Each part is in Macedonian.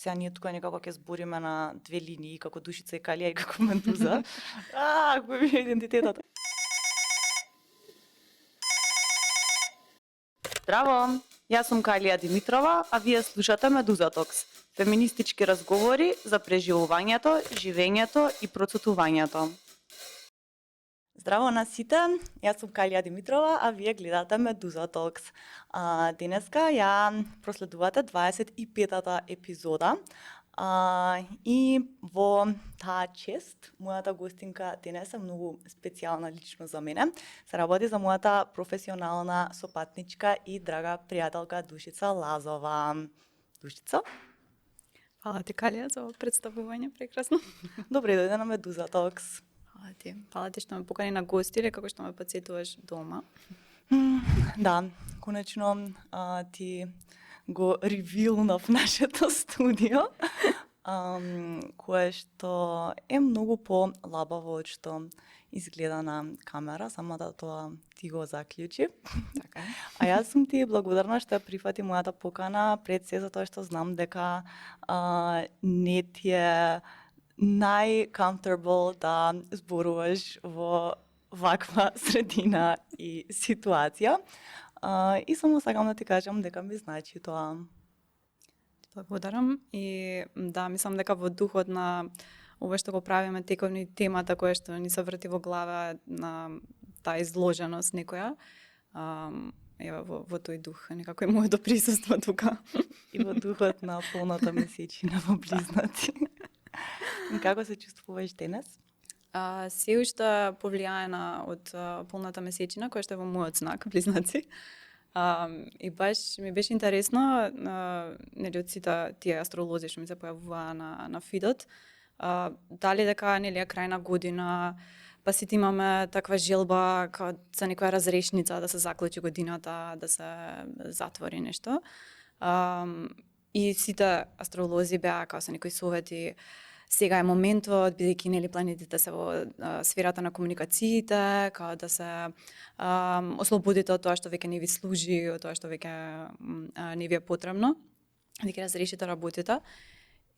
сега ние тука некако ќе збориме на две линии, како Душица и Калија и како Ментуза. Кој ми е идентитетот? Здраво, јас сум Калија Димитрова, а вие слушате Медуза Токс. Феминистички разговори за преживувањето, живењето и процутувањето. Здраво на сите, јас сум Калија Димитрова, а вие гледате Медуза Токс. Денеска ја проследувате 25-та епизода. И во таа чест, мојата гостинка денес е многу специјална лично за мене. Се работи за мојата професионална сопатничка и драга пријателка Душица Лазова. Душица? Фала ти, Калија, за представување, прекрасно. Добре дојде на Медуза Токс. Фала ти што ме покани на гости или како што ме подсетуваш дома. Да, конечно ти го ревилнав нашето студио, кое што е многу по-лабаво од што изгледа на камера, само да тоа ти го заклучи. Така е. А јас сум ти благодарна што ја прифати мојата покана, пред се затоа што знам дека не ти е нај-comfortable да зборуваш во ваква средина и ситуација. И само сакам да ти кажам дека ми значи тоа. Благодарам и да, мислам дека во духот на ова што го правиме тековни темата која што ни се врти во глава на таа изложеност некоја. Ева во тој дух некако е моето присуство тука. И во духот на полната месечина во Близнаци. Како се чувствуваш денес? Се уште повлијаена од полната месечина, која што е во мојот знак, Близнаци. И баш ми беше интересно, нели од сите тие астролози што ми се појавуваа на фидот, дали дека нели е крај на година, па сите имаме таква желба као за некоја разрешница да се заклучи годината, да се затвори нешто. И сите астролози беа као со некои совети. Сега е моментот, бидејќи нели планетите се во сферата на комуникациите, као да се ослободите од тоа што веќе не ви служи, од тоа што веќе не ви е потребно, да ги разрешите работите.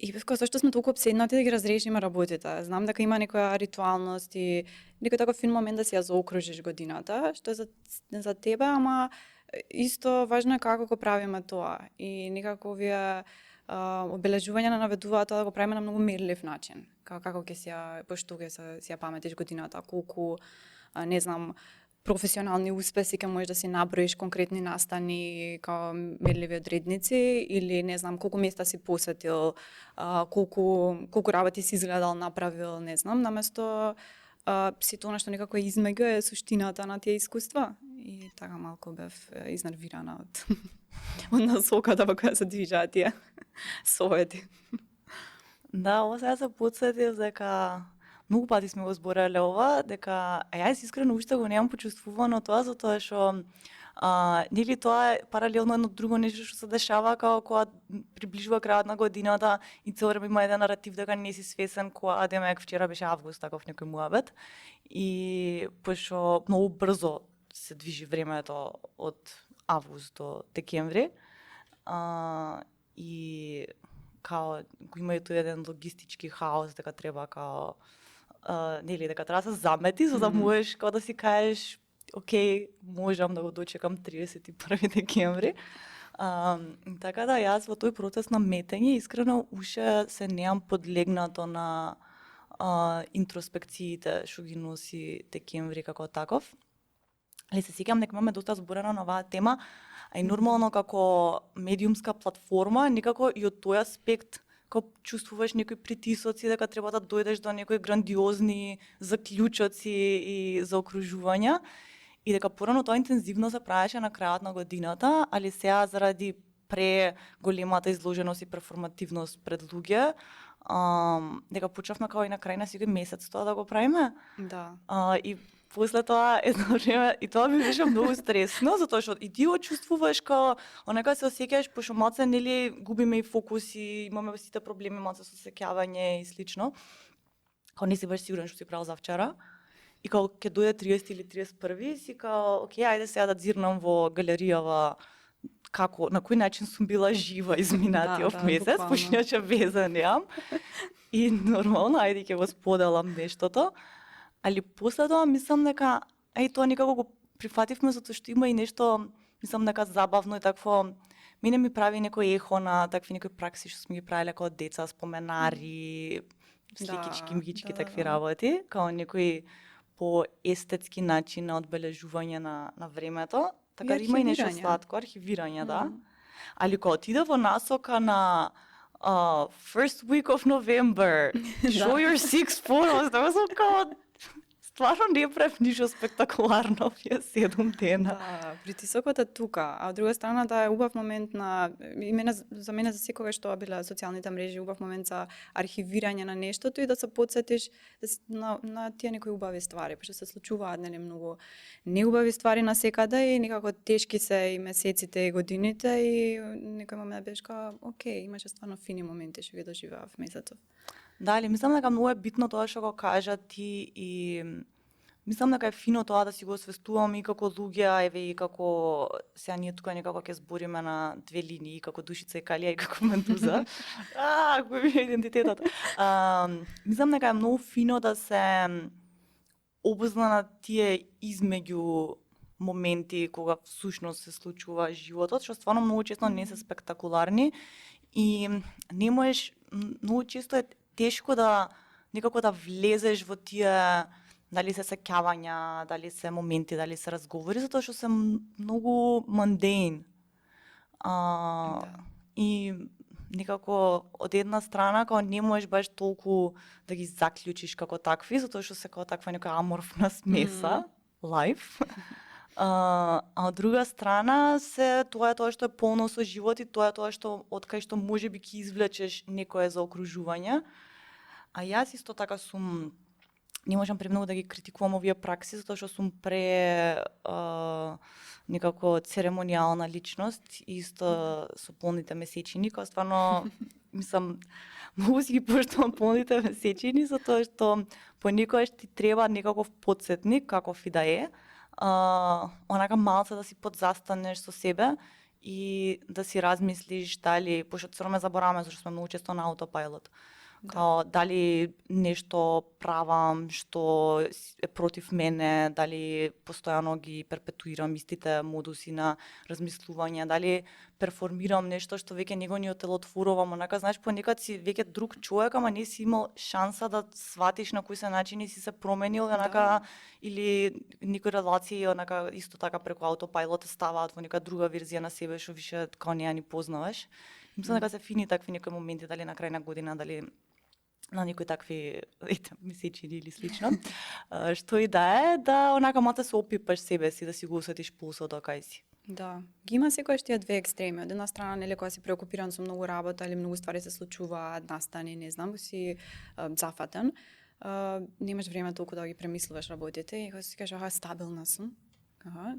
И како зашто сме толку обседнати да ги разрешиме работите? Знам дека има некоја ритуалност и некој таков фин момент да си ја заокружиш годината, што е за тебе, ама исто важно е како го правиме тоа. И некако овие обележување на наведуваат тоа да го правиме на многу мерлив начин. Како ќе си ја, пошто ќе си ја паметиш годината, колку, не знам, професионални успеси ќе можеш да си наброиш конкретни настани као мерливи одредници или не знам колку места си посетил, колку работи си изгледал, направил, не знам, наместо сето она што некако измега е суштината на тие искуства. И така малку бев изнервирана од насоката во која се движаат тие совети. Да, ова сега се подсетив дека многу пати сме го збореле ова, дека јас искрено уште го немам почувствувано тоа, затоа што нели тоа е паралелно едно друго нешто што се дешава кога приближува крајот на годината и цело време има еден наратив дека не си свесен кога демек вчера беше август, таков некој муабет. И пошто многу брзо се движи времето од август до декември. И као го има и тој еден логистички хаос дека треба као нели дека треба да се замети за да можеш као да си кажеш окей, можам да го дочекам 31 декември. Така да јас во тој процес на метење искрено уште се неам подлегнато на интроспекциите што ги носи декември како таков. Али се сеќавам дека имаме доста зборено на оваа тема, а и нормално како медиумска платформа, некако и од тој аспект како чувствуваш некои притисоци дека треба да дојдеш до некои грандиозни заклучоци и заокружувања и дека порано тоа интензивно се правеше на крајот на годината, али сега заради преголемата изложеност и перформативност пред луѓе, дека почнавме како и на крај на секој месец тоа да го правиме. Да. И после тоа едно време и тоа ми беше многу стресно, затоа што и ти го чувствуваш као онека се осеќаш пошто малце нели губиме и фокус и имаме сите проблеми малце со сеќавање и слично. Као не си баш сигурен што си правил за вчера. И као ќе дојде 30 или 31 си као окей, ајде сега да дзирнам во галеријава како, на кој начин сум била жива изминатиот месец, буквално. пошто иначе веза немам. И нормално, ајде ќе го споделам нештото. Али после тоа мислам дека тоа некако го прифативме затоа што има и нешто, мислам дека забавно и такво. Мене ми прави некој ехо на такви некои пракси што сме ги правеле како деца, споменари, сликички, мигички, такви работи, као некој по естетски начин на одбележување на времето. Така да има и нешто сладко, архивирање, да. Али кога отиде во насока на first week of November, show your 6 photos, да сум као стварно не прев ништо спектакуларно овие 7 дена. Да, притисокот е тука, а од друга страна да е убав момент на за мене за секогаш што биле социјалните мрежи убав момент за архивирање на нештото и да се потсетиш на тие некои убави ствари, пошто се случуваат нели многу неубави ствари насекаде и некако тешки се и месеците и годините и некој момент беше као окей, имаше стварно фини моменти што ги доживеав месецов. Да, али мислам дека многу е битно тоа што го кажа ти и мислам дека е фино тоа да си го освестуваме и како луѓе, еве и како сега ние тука некако ќе збориме на две линии, како Душица и Калија и како Медуза. Кој ми е идентитетот. Мислам дека е многу фино да се обозна на тие измеѓу моменти кога всушност се случува животот, што стварно многу често не се спектакуларни и не можеш, многу често е тешко да некако да влезеш во тие дали се сеќавања, дали се моменти, дали се разговори, затоа што се многу мандейн. И некако од една страна као не можеш баш толку да ги заклучиш како такви, затоа што се како таква нека аморфна смеса, life. А од друга страна тоа е тоа што е полно со живот и тоа е тоа што откај што можеби ќе извлечеш некое заокружување. А јас исто така сум, не можам премногу да ги критикувам овие пракси, затоа што сум некако церемонијална личност, исто со полните месечини, кога стварно, мислам, многу си ги поштувам полните месечини, затоа што понекогаш ти треба некаков потсетник, каков и да е, онака малце да си подзастанеш со себе и да си размислиш дали, пошто црно ме забораваме, зашто сме многу често на аутопилот. Као дали нешто правам што е против мене, дали постојано ги перпетуирам истите модуси на размислување, дали перформирам нешто што веќе него ни отелотворувам, онака знаеш понекад си веќе друг човек, ама не си имал шанса да сватиш на кои се начини си се променил, онака или некои релации онака исто така преку аутопилот ставаат во нека друга верзија на себе што више као не ја ни познаваш. Мислам дека се фини такви некои моменти, дали на крај на година, дали на некои такви месечини или слично, што и да е, да онака малце се опипаш себе си, да си го усетиш пулсот кај си. Да, ги има секојаш тие две екстреми. Од една страна, нели, кога си преокупиран со многу работа или многу ствари се случуваат, настани, не знам, си зафатен, немаш време толку да ги премислуваш работите и кога си кажеш, стабилна сум,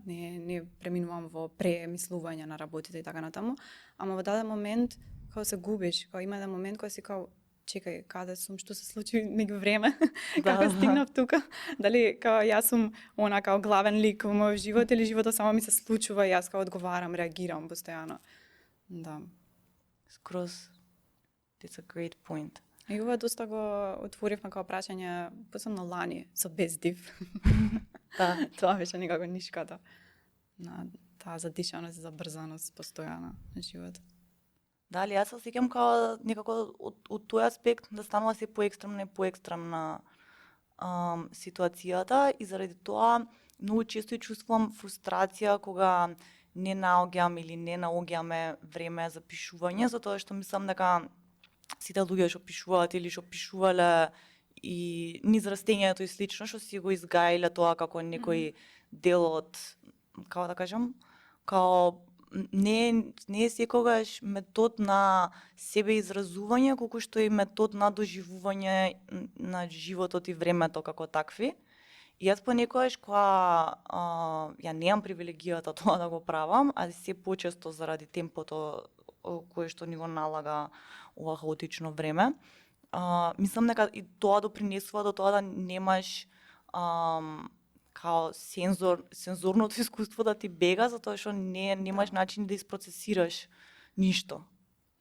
не преминувам во премислување на работите и така натаму, ама во даден момент кога се губиш, кога има еден момент кога си као чекај, каде сум, што се случи меѓу време, како стигнав тука, дали као јас сум као главен лик во мојот живот или животот само ми се случува и јас као одговарам, реагирам постојано. Да. Скроз, that's a great point. И ова доста го отворивме као прашање, посебно лани, со бездив. Да. Тоа беше некако нишката на таа задишаност и забрзаност постојана на животот. Дали јас се сеќам као некако од тој аспект да станува се поекстремна и поекстремна ситуацијата и заради тоа многу често и чувствувам фрустрација кога не наоѓам или не наоѓаме време за пишување, затоа што мислам дека сите луѓе што пишуваат или што пишувале и низ растењето и слично, што си го изгаиле тоа како некој дел од, како да кажам, као не е секогаш метод на себе изразување, колку што е метод на доживување на животот и времето како такви. И јас понекогаш кога ја немам привилегијата тоа да го правам, а се почесто заради темпото кое што ни го налага ова хаотично време, мислам дека и тоа допринесува до тоа да немаш као сензорното искуство да ти бега, затоа што немаш начин да isпроцесираш ништо.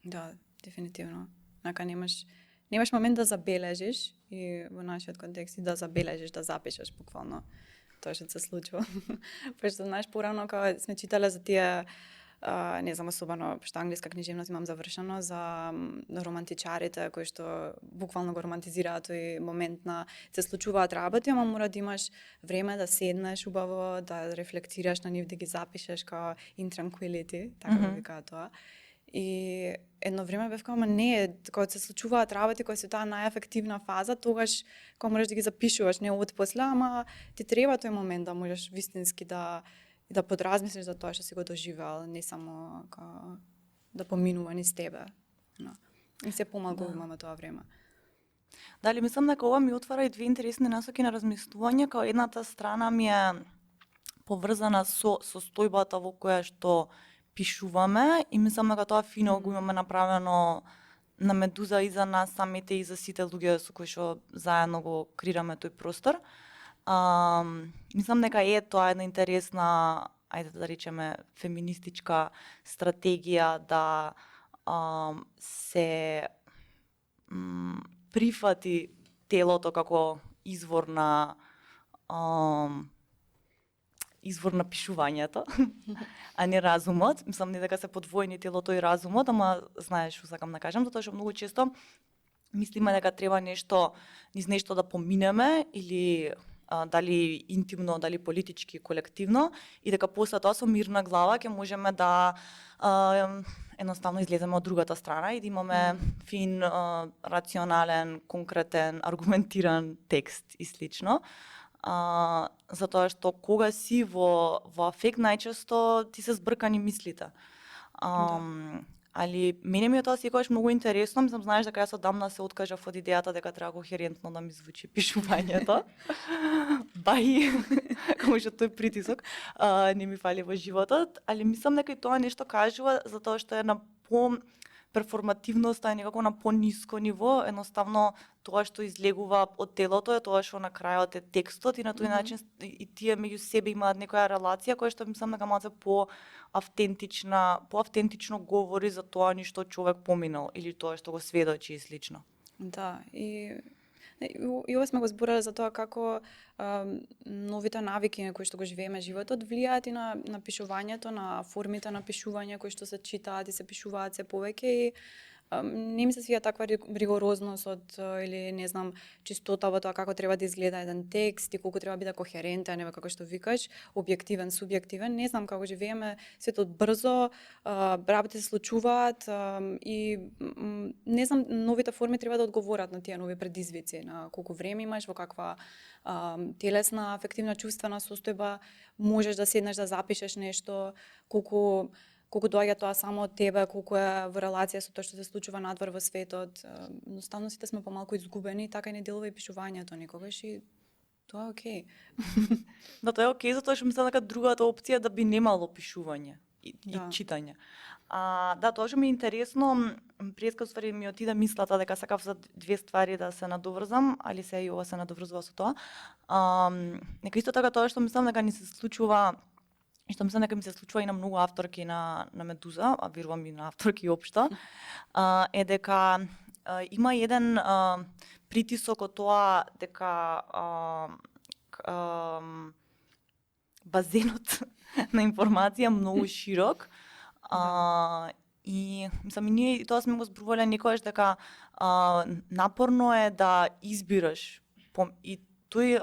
Да, дефинитивно. Нака немаш момент да забележиш и во нашиот контекст и да забележиш, да запишеш буквално тоа што се случува. Пошто знаеш порано кога сме читале за тие не знам, особено што англиска книжевност имам завршено, за романтичарите кои што буквално го романтизираат тој момент на се случуваат работи, ама мора да имаш време да седнеш убаво, да рефлектираш на нив, да ги запишеш као in tranquility, така го викаат тоа. И едно време бев ама не, кога се случуваат работи кои се таа најефективна фаза, тогаш кога можеш да ги запишуваш, не отпосле, ама ти треба тој момент да можеш вистински да подразмислиш за тоа што си го доживеал, не само да поминува низ тебе. No. И се помалку имаме тоа време. Дали мислам дека ова ми отвара и две интересни насоки на размислување, као едната страна ми е поврзана со состојбата во која што пишуваме и мислам дека тоа фино го имаме направено на Медуза и за нас самите и за сите луѓе со кои што заедно го креираме тој простор. Мислам дека тоа една интересна, ајде да речеме, феминистичка стратегија да се прифати телото како извор на пишувањето, а не разумот. Мислам не дека се подвоени телото и разумот, ама знаеш што сакам да кажам, затоа што многу често мислиме дека треба нешто низ нешто да поминеме или дали интимно, дали политички, колективно, и дека после тоа со мирна глава ќе можеме да едноставно излеземе од другата страна и да имаме фин, рационален, конкретен, аргументиран текст и слично. Затоа што кога си во афект најчесто ти се збркани мислите. Али мене ми е тоа секогаш многу интересно, мислам знаеш дека јас одамна се откажав од идејата дека треба кохерентно да ми звучи пишувањето. Бај, како што тој притисок не ми фали во животот, али мислам дека и тоа нешто кажува затоа што е на перформативноста е некако на пониско ниво, едноставно тоа што излегува од телото е тоа што на крајот е текстот и на тој начин и тие меѓу себе имаат некоја релација која што мислам дека малку по-автентично говори за тоа ни што човек поминал или тоа што го сведочи и слично. Да, и ова сме го зборале за тоа како новите навики на кои што го живееме животот влијаат и на пишувањето, на формите на пишување кои што се читаат и се пишуваат се повеќе и не ми се свија таква ригорозност или не знам чистота во тоа како треба да изгледа еден текст и колку треба да биде кохерентен, ева како што викаш, објективен, субјективен. Не знам како живееме светот брзо, работи се случуваат и не знам новите форми треба да одговорат на тие нови предизвици, на колку време имаш, во каква телесна, афективна, чувствена состојба можеш да седнеш да запишеш нешто, колку доаѓа тоа само од тебе, колку е во релација со тоа што се случува надвор во светот. Едноставно сите сме помалку изгубени, така и не делува и пишувањето никогаш и тоа е окей. Да, тоа е окей, затоа што мислам дека другата опција да би немало пишување и читање. Да, тоа што ми е интересно, преска ствари ми отида мислата дека сакав за две ствари да се надоврзам, али се и ова се надоврзува со тоа. Нека исто така тоа што мислам дека ни се случува и што мислам дека ми се случува и на многу авторки на Медуза, а верувам и на авторки општо, е дека има еден притисок од тоа дека базенот на информација многу широк и мислам и ние тоа сме го зборувале некогаш дека напорно е да избираш и тој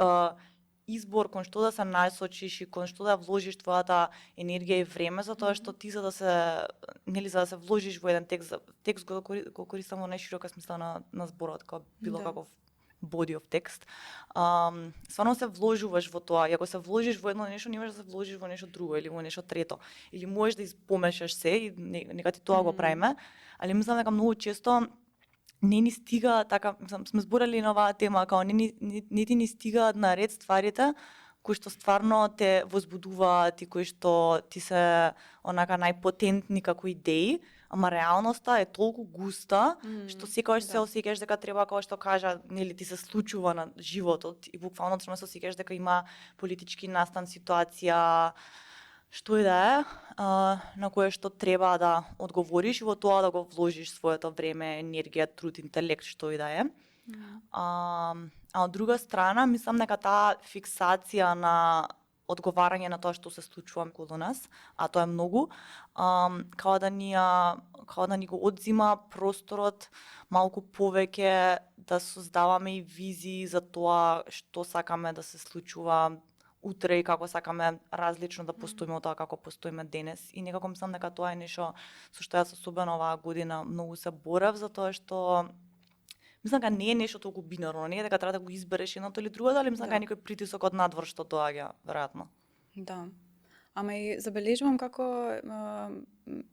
избор кон што да се насочиш и кон што да вложиш твојата енергија и време, затоа што ти за да се вложиш во еден текст го користам во најширока смисла на зборот, како било каков body of text. Стварно се вложуваш во тоа, и ако се вложиш во едно нешто, не можеш да се вложиш во нешто друго или во нешто трето. Или можеш да испомешаш се и нека ти тоа го правиме, али мислам дека многу често не ни стига, така, сме зборали на оваа тема, као не ти ни стигаат наред стварите кои што стварно те возбудуваат и кои што ти се онака најпотентни како идеи, ама реалноста е толку густа што секогаш се да. осеќаш дека треба, како што кажа, нели ти се случува на животот и буквално треба се осеќаш дека има политички настан ситуација, што и да е, на кое што треба да одговориш и во тоа да го вложиш своето време, енергија, труд, интелект, што и да е. А од друга страна, мислам дека таа фиксација на одговарање на тоа што се случува околу нас, а тоа е многу, као да ни го одзима просторот малку повеќе да создаваме и визии за тоа што сакаме да се случува утре и како сакаме различно да постоиме од тоа како постоиме денес. И некако мислам дека тоа е нешто со што јас особено оваа година многу се борев, затоа што мислам дека не е нешто толку бинарно, не е дека треба да го избереш едното или другото, али мислам дека е некој притисок од надвор што доаѓа, веројатно. Да. Ама и забележувам како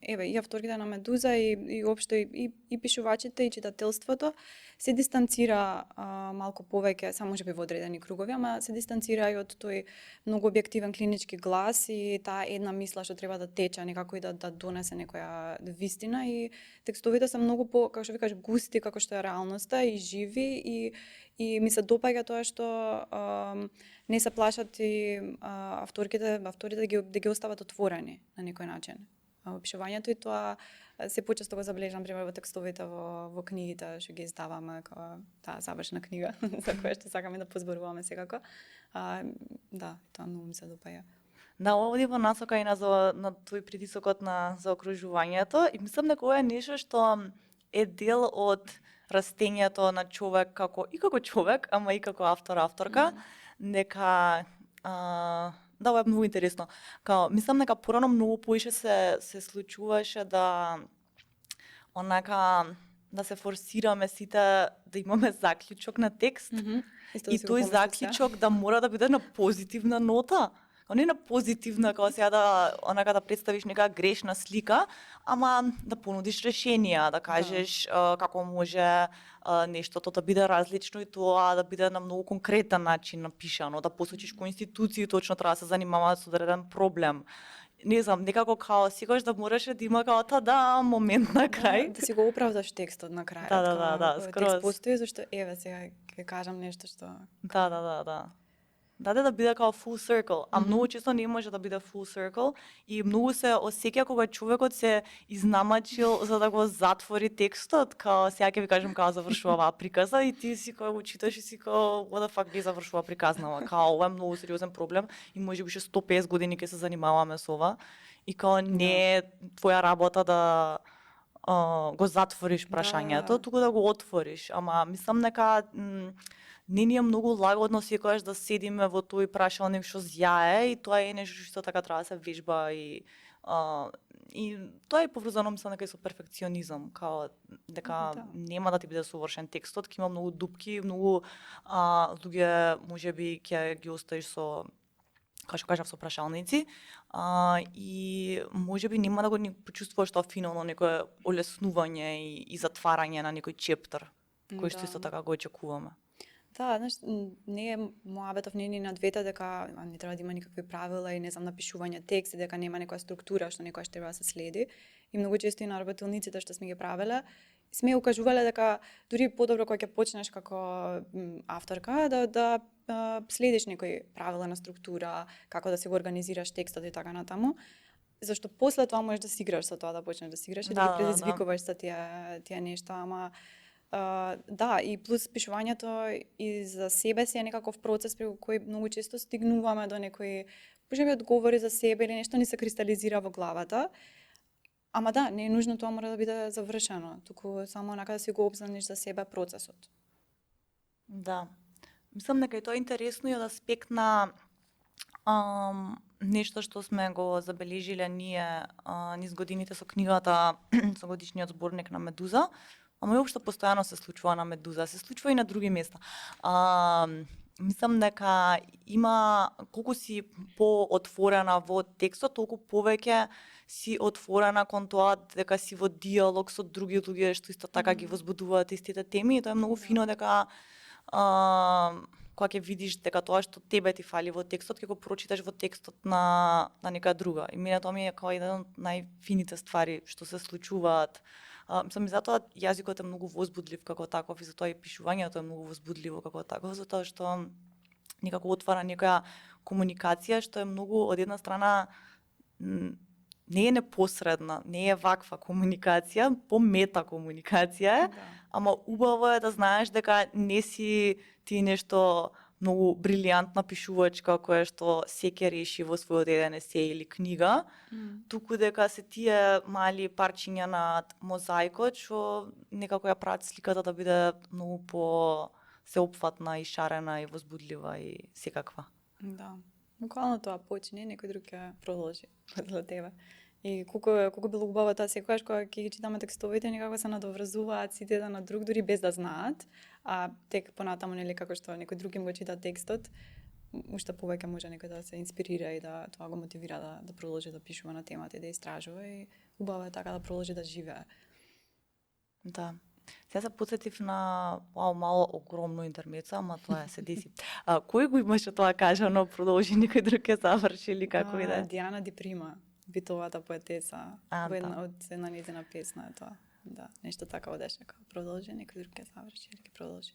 еве и авторките на Медуза и општо и пишувачите и читателството се дистанцира малку повеќе, само можеби во одредени кругови, ама се дистанцира и од тој многу објективен клинички глас и таа една мисла што треба да тече некако и да донесе некоја вистина и текстовите се многу по, како што викаш, густи како што е реалноста и живи и ми се допаѓа тоа што не се плашат и авторите да ги остават отворени на некој начин. Во пишувањето и тоа се почесто го забележам, пример во текстовите во книгите што ги издаваме како таа завршна книга за која што сакаме да позборуваме секако. Да, тоа многу ми се допаѓа. Да, оди во насока и на тој притисокот на заокружувањето и мислам дека ова е нешто што е дел од растењето на човек како човек, ама и како авторка, дека да, ова е многу интересно. Мислам дека порано многу поише се случуваше да да се форсираме сите да имаме заклучок на текст и тој заклучок да мора да биде на позитивна нота. Не на позитивна, како сега да представиш нека грешна слика, ама да понудиш решенија, да кажеш како може нештото да биде различно и тоа да биде на многу конкретен начин напишано, да посочиш кои институции точно треба да се занимаваат со одреден проблем. Не знам, некако као секогаш да мораше да има као момент на крај. Да си го оправдаш текстот на крај. Да, скроз. Текст постои зашто еве сега ќе кажам нешто што Да. Да биде као full circle, а многу често не може да биде full circle и многу се осеќа кога човекот се изнамачил за да го затвори текстот, као сега ќе ви кажам као завршува оваа приказна и ти си као го читаш и си као what the fuck не завршува приказнава, као ова е многу сериозен проблем и можеби ше 150 години ќе се занимаваме со ова и као не е твоја работа да го затвориш прашањето, туку да го отвориш, ама мислам дека не ни е многу лагодно секогаш да седиме во тој прашалник што зјае и тоа е нешто што така треба да се вежба и тоа е поврзано мислам дека и со перфекционизам, као дека нема да ти биде совршен текстот, ќе има многу дупки, многу луѓе можеби ќе ги оставиш со како што кажав со прашалници и можеби нема да го почувствуваш тоа финално некое олеснување и затварање на некој чептер кој што исто така го очекуваме. Да, знаеш, не е моабетов не е ни на двете дека не треба да има никакви правила и не знам напишување текст и дека нема некоја структура што некојаш треба да се следи. И многу често и на работилниците што сме ги правеле, сме укажувале дека дури подобро кога ќе почнеш како авторка да следиш некои правила на структура, како да се го организираш текстот и така натаму. Зашто после тоа можеш да си играш со тоа, да почнеш да си играш и да ги предизвикуваш со тие нешта, ама да, и плюс пишувањето и за себе си е некаков процес при кој многу често стигнуваме до некои можеби одговори за себе или нешто ни се кристализира во главата. Ама да, не е нужно тоа мора да биде завршено, туку само онака да си го обзнаниш за себе процесот. Да. Мислам дека и тоа е интересно и од аспект на нешто што сме го забележиле ние низ годините со книгата, со годишниот зборник на Медуза, ама и општо постојано се случува на Медуза, се случува и на други места. Мислам дека има, колку си поотворена во текстот, толку повеќе си отворена кон тоа дека си во диалог со други луѓе што исто така ги возбудуваат истите теми и тоа е многу фино дека кога ќе видиш дека тоа што тебе ти фали во текстот, ќе го прочиташ во текстот на нека друга. И мене тоа ми е како еден од најфините ствари што се случуваат. Мислам, и затоа јазикот е многу возбудлив како таков и затоа и пишувањето е многу возбудливо како таков, затоа што некако отвара некоја комуникација што е многу од една страна не е непосредна, не е ваква комуникација, по-мета комуникација е, ама убаво е да знаеш дека не си ти нешто многу брилијантна пишувачка која што се ќе реши во својот еден есеј или книга, туку дека се тие мали парчиња на мозаикот што некако ја прават сликата да биде многу по сеопфатна и шарена и возбудлива и секаква. Да. Буквално тоа почне, некој друг ќе продолжи за тебе. И колку било убаво тоа секогаш кога ќе ги читаме текстовите, некако се надоврзуваат сите еден на друг, дури без да знаат, а тек понатаму нели како што некој друг им го чита текстот, уште повеќе може некој да се инспирира и да тоа го мотивира да продолжи да пишува на темата и да истражува и убаво е така да продолжи да живее. Да. Сега се потсетив на мало огромно интермецо, ама тоа се деси. Кој го имаше тоа кажано, продолжи некој друг ќе заврши или како и да е? Диана Ди Прима, битовата поетеса, во една од една нејзина песна е тоа. Да, нешто така одеше, како продолжи, некој друг ќе заврши или ќе продолжи.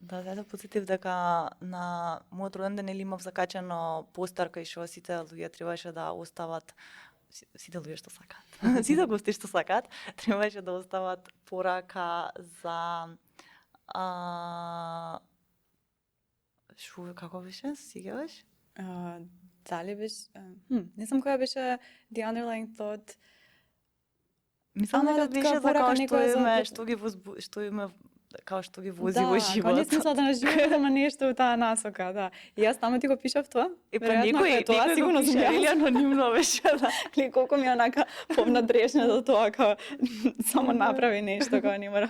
Да, се потсетив дека на мојот роден ден имав закачено постер кај што сите луѓе требаше да остават сите луѓе што сакаат. Сите гости што сакаат требаше да остават порака за шо како беше? Сигаш? Дали беше не знам која беше the underlying thought. Мислам дека беше за како што име као што ги вози во животот. Да, смисла на животот, ама нешто у таа насока, да. И јас таму ти го пишав тоа. И па некој сигурно пише, или анонимно беше, да. Или колку ми онака повнадрешна до тоа, као само направи нешто, као не мора.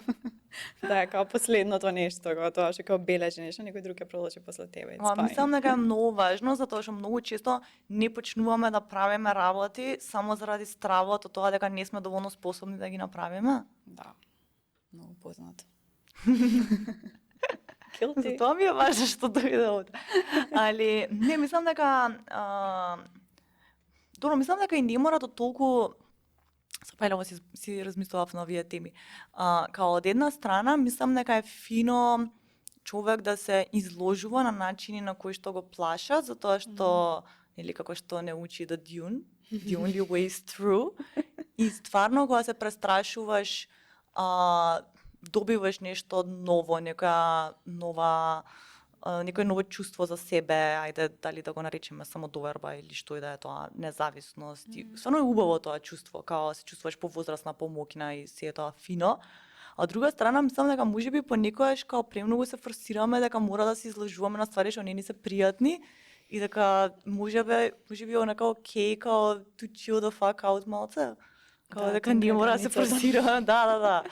Да, као последното нешто, као тоа што као бележи нешто, некој друг ќе продолжи после тебе. Мислам дека е многу важно, затоа што многу често не почнуваме да правиме работи само заради стравот од тоа дека не сме доволно способни да ги направиме. Да. Многу познато. Затоа ми е важно што дојде овде. Али, не, мислам дека добро, мислам дека и не мора да толку Сапајлево си размислував на овие теми. Као од една страна, мислам дека е фино човек да се изложува на начини на кои што го плаша, затоа што, нели, како што не учи the Dune, the only way is through. И стварно, кога се престрашуваш, добиваш нешто ново, некој ново чувство за себе, ајде дали да го наречеме самодоверба или што и да е тоа, независност. Стварно е убаво тоа чувство, као се чувствуваш повозрасна, помоќна и се е тоа фино. А од друга страна, мислам дека можеби понекогаш као премногу се форсираме дека мора да се изложуваме на ствари што не ни се пријатни и дека можеби онака окей, као to chill the fuck out малце. Као дека не мора да се форсира. Да.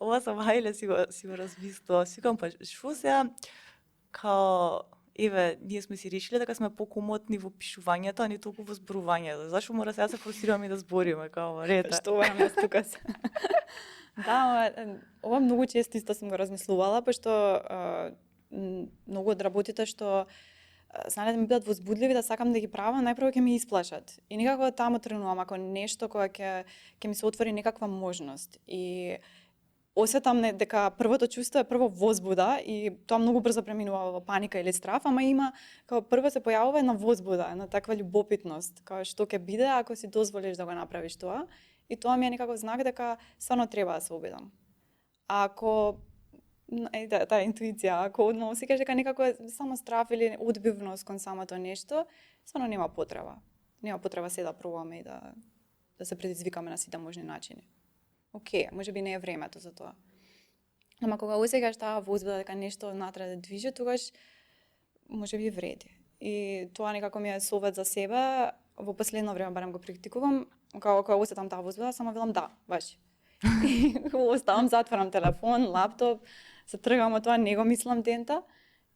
Ова сам хајле си го размислував. Сикам, па шо сега, као, еве, ние сме си решиле дека сме покомотни во пишувањето, а не толку во зборувањето. Зашо мора сега се форсираме и да збориме, као, рета. Што барам јас тука се. Да, ова многу често исто сум го размислувала, пошто многу од работите што знаете да ми бидат возбудливи, да сакам да ги правам, најпрво ќе ми исплашат. И некако таму тренувам, ако нешто кога ќе ми се отвори некаква можност. И осетам дека првото чувство е прво возбуда и тоа многу брзо преминува во паника или страв, ама има како прво се појавува една возбуда, една таква љубопитност, како што ќе биде ако си дозволиш да го направиш тоа. И тоа ми е некако знак дека стварно треба да се обидам. А ако таа интуиција, ако одма осеќаш дека некако е само страв или одбивност кон самото нешто, стварно нема потреба. Нема потреба се да пробаме и да се предизвикаме на сите можни начини. Океј, можеби не е времето за тоа. Ама кога осеќаш таа возбуда дека нешто внатре да движи, тогаш можеби вреди. И тоа некако ми е совет за себе, во последно време барем го практикувам, кога осетам таа возбуда, само велам да, важи. И оставам, затварам телефон, лаптоп, се тргам од тоа, не го мислам дента.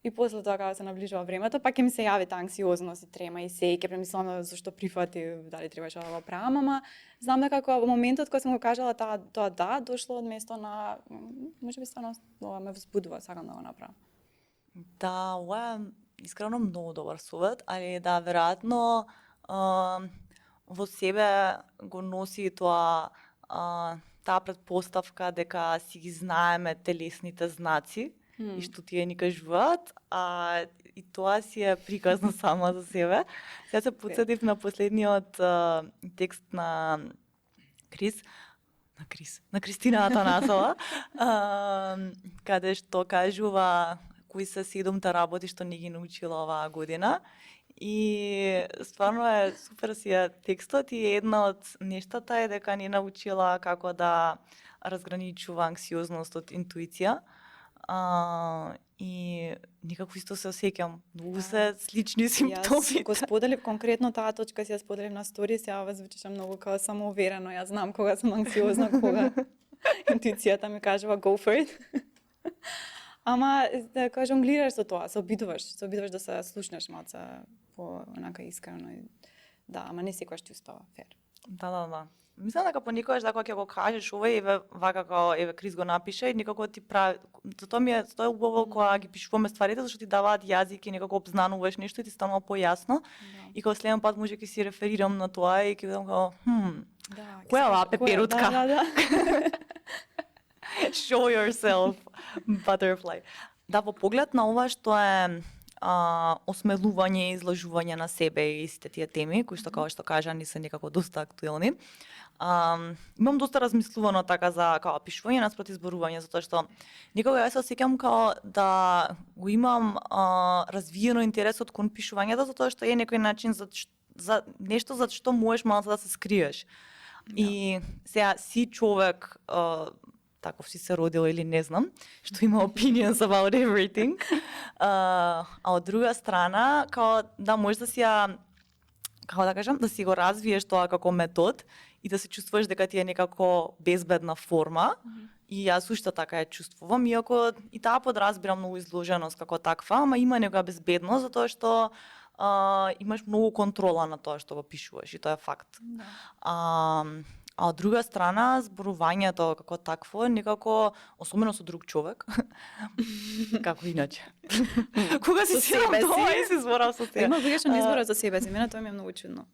И после тоа кога се наближува времето, пак ќе ми се јави таа анксиозност и трема и се, ќе премислам зашто прифати, дали требаше да го правам, ама знам дека во моментот кога сум го кажала тоа да, дошло од место на можеби стварно ова ме возбудува, сакам да го направам. Да, ова е искрено многу добар совет, али да, веројатно во себе го носи тоа таа претпоставка дека си ги знаеме телесните знаци и што тие ни кажуваат, и тоа си е приказна сама за себе. Сега се потсетив на последниот текст на Кристина Атанасова, каде што кажува кои се 7 работи што не ги научила оваа година. И стварно е супер си е текстот и една од нештата е дека не научила како да разграничува анксиозност од интуиција. И некако исто се осеќам. Многу се слични симптоми. Јас го споделив конкретно таа точка, си ја споделив на стори, сега ова звучеше многу како самоуверено. Јас знам кога сум анксиозна, кога интуицијата ми кажува go for it. Ама да жонглираш со тоа, се обидуваш да се слушнеш малце по онака искрено. Да, ама не секогаш ти устава фер. Да. Мислам дека понекогаш дека ќе го кажеш ова и вака како еве Крис го напише и некако ти прави тоа ми е убаво кога ги пишуваме стварите зашто ти даваат јазик и некако обзнануваш нешто и ти станува појасно. И кога следен пат може ќе си реферирам на тоа и ќе видам како која е оваа пеперутка? Да. Show yourself, butterfly. Да, во поглед на ова што е осмелување и изложување на себе и сите тие теми, кои што како што кажа не се некако доста актуелни. Имам доста размислувано така за како пишување наспроти зборување, затоа што некога јас се осеќам како да го имам развиено интересот кон пишувањето, затоа што е некој начин за нешто за што можеш малку да се скриеш. И сега си човек таков си се родил или не знам, што има opinions about everything. А од друга страна, као да можеш да си како да кажам, да си го развиеш тоа како метод и да се чувствуваш дека ти е некако безбедна форма. И јас уште така ја чувствувам, иако и таа подразбирам многу изложеност како таква, ама има некоја безбедност затоа што имаш многу контрола на тоа што го пишуваш и тоа е факт. А од друга страна, зборувањето како такво, некако, особено со друг човек, како иначе. Кога си седам дома и си зборам со себе. Има луѓе што не зборат за себе си, мене тоа ми е многу чудно.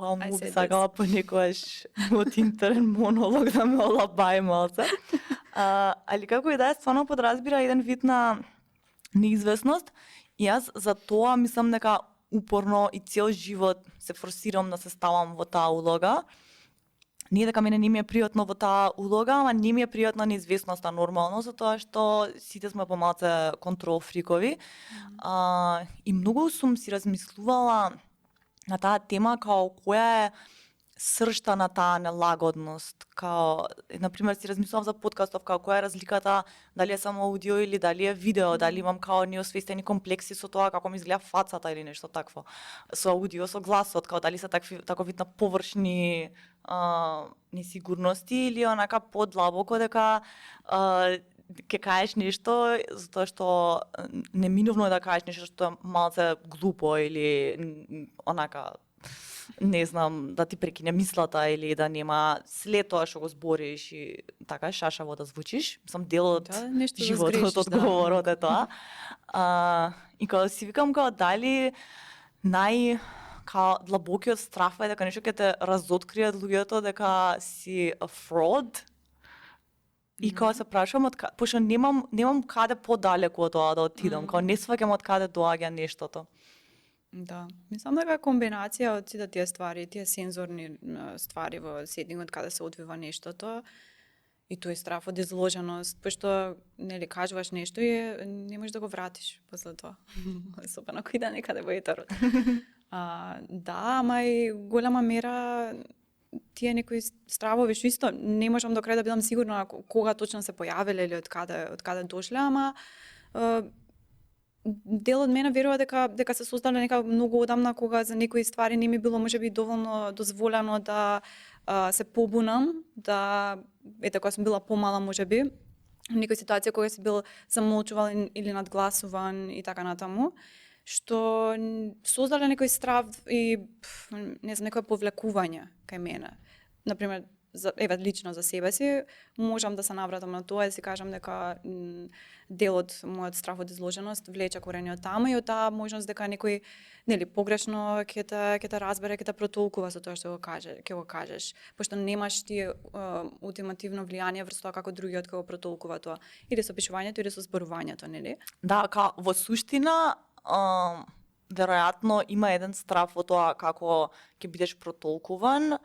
Многу би сакала понекогаш од интерен монолог да ме олабај малце. Али како и да е, стварно подразбира еден вид на неизвестност. И јас за тоа мислам дека упорно и цел живот се форсирам да се ставам во таа улога. Не дека мене не ми е пријатно во таа улога, ама не ми е пријатна неизвестноста нормално, затоа што сите сме помалце контрол фрикови. И многу сум си размислувала на таа тема као која е сршта на таа нелагодност. Као, например, си размислувам за подкастов, као која е разликата, дали е само аудио или дали е видео, дали имам као неосвестени комплекси со тоа како ми изгледа фацата или нешто такво. Со аудио, со гласот, као дали се таков вид на површни несигурности или онака подлабоко дека ќе кажеш нешто затоа што неминовно е да кажеш нешто што е малце глупо или онака не знам, да ти прекине мислата или да нема след тоа што го збориш и така шашаво да звучиш. Сам дел од животот, од говорот е тоа. И кога си викам као дали као длабокиот страф е дека нешто ќе те разоткријат луѓето дека си a fraud. И кога се прашувам пошто немам каде подалеку од тоа да отидам, као не сваќам од каде доаѓа нештото. Да, мислам дека комбинација од сите тие ствари, тие сензорни ствари во сетингот каде се одвива нештото и тој страф од изложеност, пошто нели кажуваш нешто и не можеш да го вратиш после тоа. Особено ако иде некаде во етерот. Да, ама и голема мера тие некои стравови што исто не можам до крај да бидам сигурна кога точно се појавиле или од каде дошле, ама дел од мене верува дека се создале нека многу одамна кога за некои ствари не ми било можеби доволно дозволено да се побунам, да кога сум била помала можеби, некои ситуација кога си бил замолчувал или надгласуван и така натаму, што создале некој страв и не знам, некој повлекување кај мене. Например, лично за себе си, можам да се навратам на тоа и си кажам дека дел од мојот страх од изложеност влече корени од таму и од таа можност дека некој погрешно ќе те разбере, ќе те протолкува со тоа што ќе го кажеш, пошто немаш ти ултимативно влијание врз тоа како другиот ќе го протолкува тоа, или со пишувањето или со зборувањето, нели? Да, во суштина веројатно има еден страв во тоа како ќе бидеш протолкуван.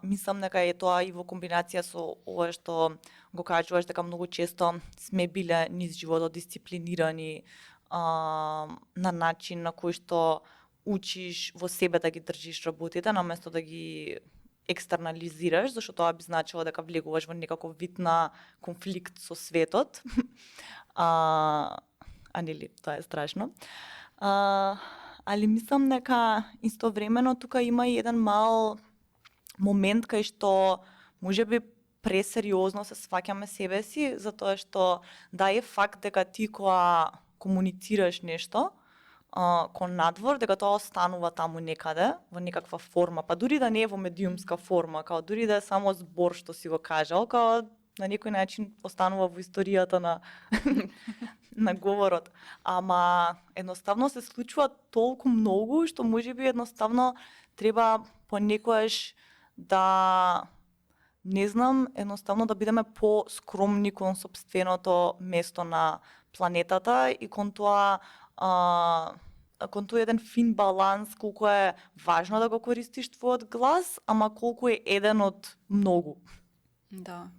Мислам дека е тоа и во комбинација со ова што го кажуваш, дека многу често сме биле низ животот дисциплинирани на начин на кој што учиш во себе да ги држиш работите, наместо да ги екстернализираш, зашто тоа би значило дека влегуваш во некаков вид на конфликт со светот. Нели, тоа е страшно. Али мислам дека истовремено тука има и еден мал момент кај што можеби пресериозно се сваќаме себе си, затоа што да е факт дека ти кога комуницираш нешто кон надвор, дека тоа останува таму некаде, во некаква форма, па дури да не е во медиумска форма, као дури да е само збор што си го кажал, као на некој начин останува во историјата на на говорот. Ама едноставно се случува толку многу што можеби едноставно треба понекогаш да не знам, едноставно да бидеме по-скромни кон сопственото место на планетата и кон тоа еден фин баланс, колку е важно да го користиш твојот глас, ама колку е еден од многу. Да.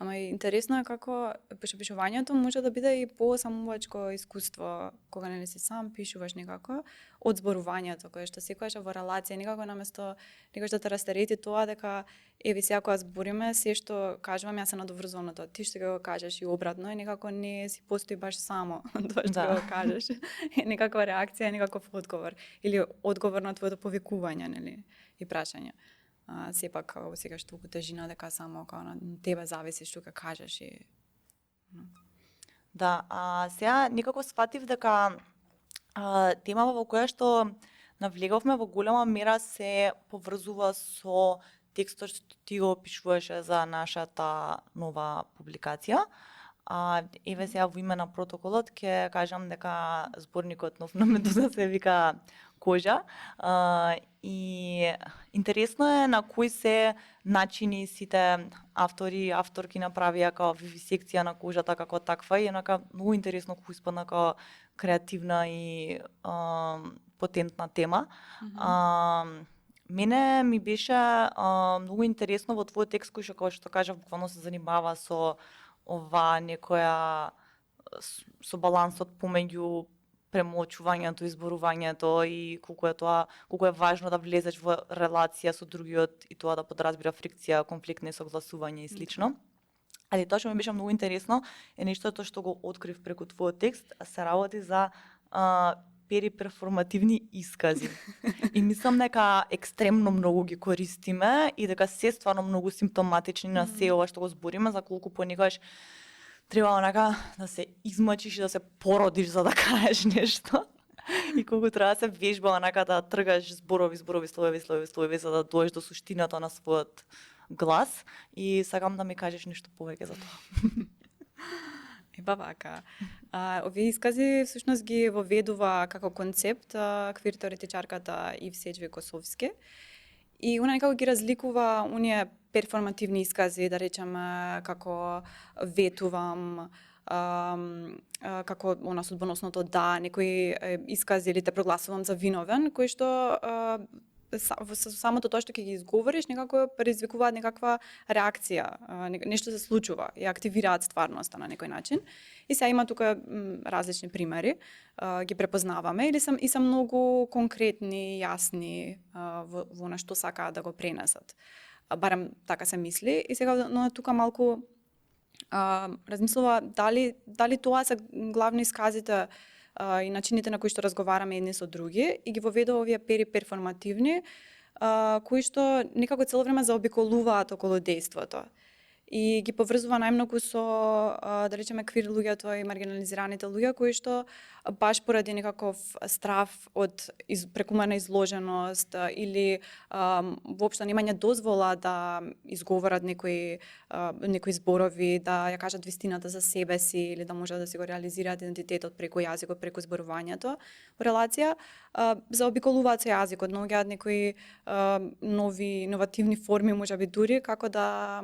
Ама и интересно е како пишувањето може да биде и по-самувачко искуство, кога не си сам пишуваш некако, од зборувањето, кое што секогаш во релација, некако наместо некој да те растерети тоа дека еви сега кога збориме, се што кажувам јас се надоврзувам на тоа, ти што ќе го кажеш и обратно, и некако не си постои баш само тоа што го кажеш. Е некаква реакција, некаков одговор или одговор на твоето повикување, нели, и прашање. Сепак како сега што тежина дека само како на тебе зависи што ќе кажеш и Да, сега некако сфатив дека темава во која што навлеговме во голема мера се поврзува со текстот што ти го опишуваше за нашата нова публикација. Еве сега во име на протоколот ќе кажам дека зборникот нов на Медуза се вика Кожа. И интересно е на кои се начини сите автори и авторки направија као вивисекција на кожата како таква и онака многу интересно како испадна као креативна и потентна тема. Мене ми беше многу интересно во твојот текст кој што кажав буквално се занимава со ова некоја со балансот помеѓу премолчувањето и зборувањето и колку е важно да влезеш во релација со другиот и тоа да подразбира фрикција, конфликт, несогласување и слично. Али тоа што ми беше многу интересно е нештото што го открив преку твојот текст, се работи за периперформативни искази. И мислам дека екстремно многу ги користиме и дека се стварно многу симптоматични на се ова што го збориме, за колку понекогаш треба онака да се измачиш и да се породиш за да кажеш нешто. И колку треба да се вежба онака да тргаш зборови, словеви за да доеш до суштината на својот глас. И сакам да ми кажеш нешто повеќе за тоа. Вака. Овие искази всушност ги воведува како концепт квир теоретичарката Ив Седжвик Косовски. И она некако ги разликува оние перформативни искази, да речеме како ветувам, како она судбоносното да, некои искази или те прогласувам за виновен, кои што самото тоа што ќе ги изговориш некако предизвикуваат некаква реакција, нешто се случува и активираат стварноста на некој начин. И сега има тука различни примери, ги препознаваме или се многу конкретни, јасни во на што сакаат да го пренесат. Барем така се мисли и сега но тука малку размислува дали тоа се главни исказите и начините на кои што разговараме едни со други и ги воведува овие периперформативни кои што некако цело време заобиколуваат околу дејството. и ги поврзува најмногу со, да речеме, квир луѓето и маргинализираните луѓе, кои што баш поради некаков страв од прекумерна изложеност или воопшто немање дозвола да изговорат некои зборови, да ја кажат вистината за себе си или да можат да си го реализираат идентитетот преку јазикот, преку зборувањето во релација, заобиколуваат се јазикот, наоѓаат некои иновативни форми, можеби дури како да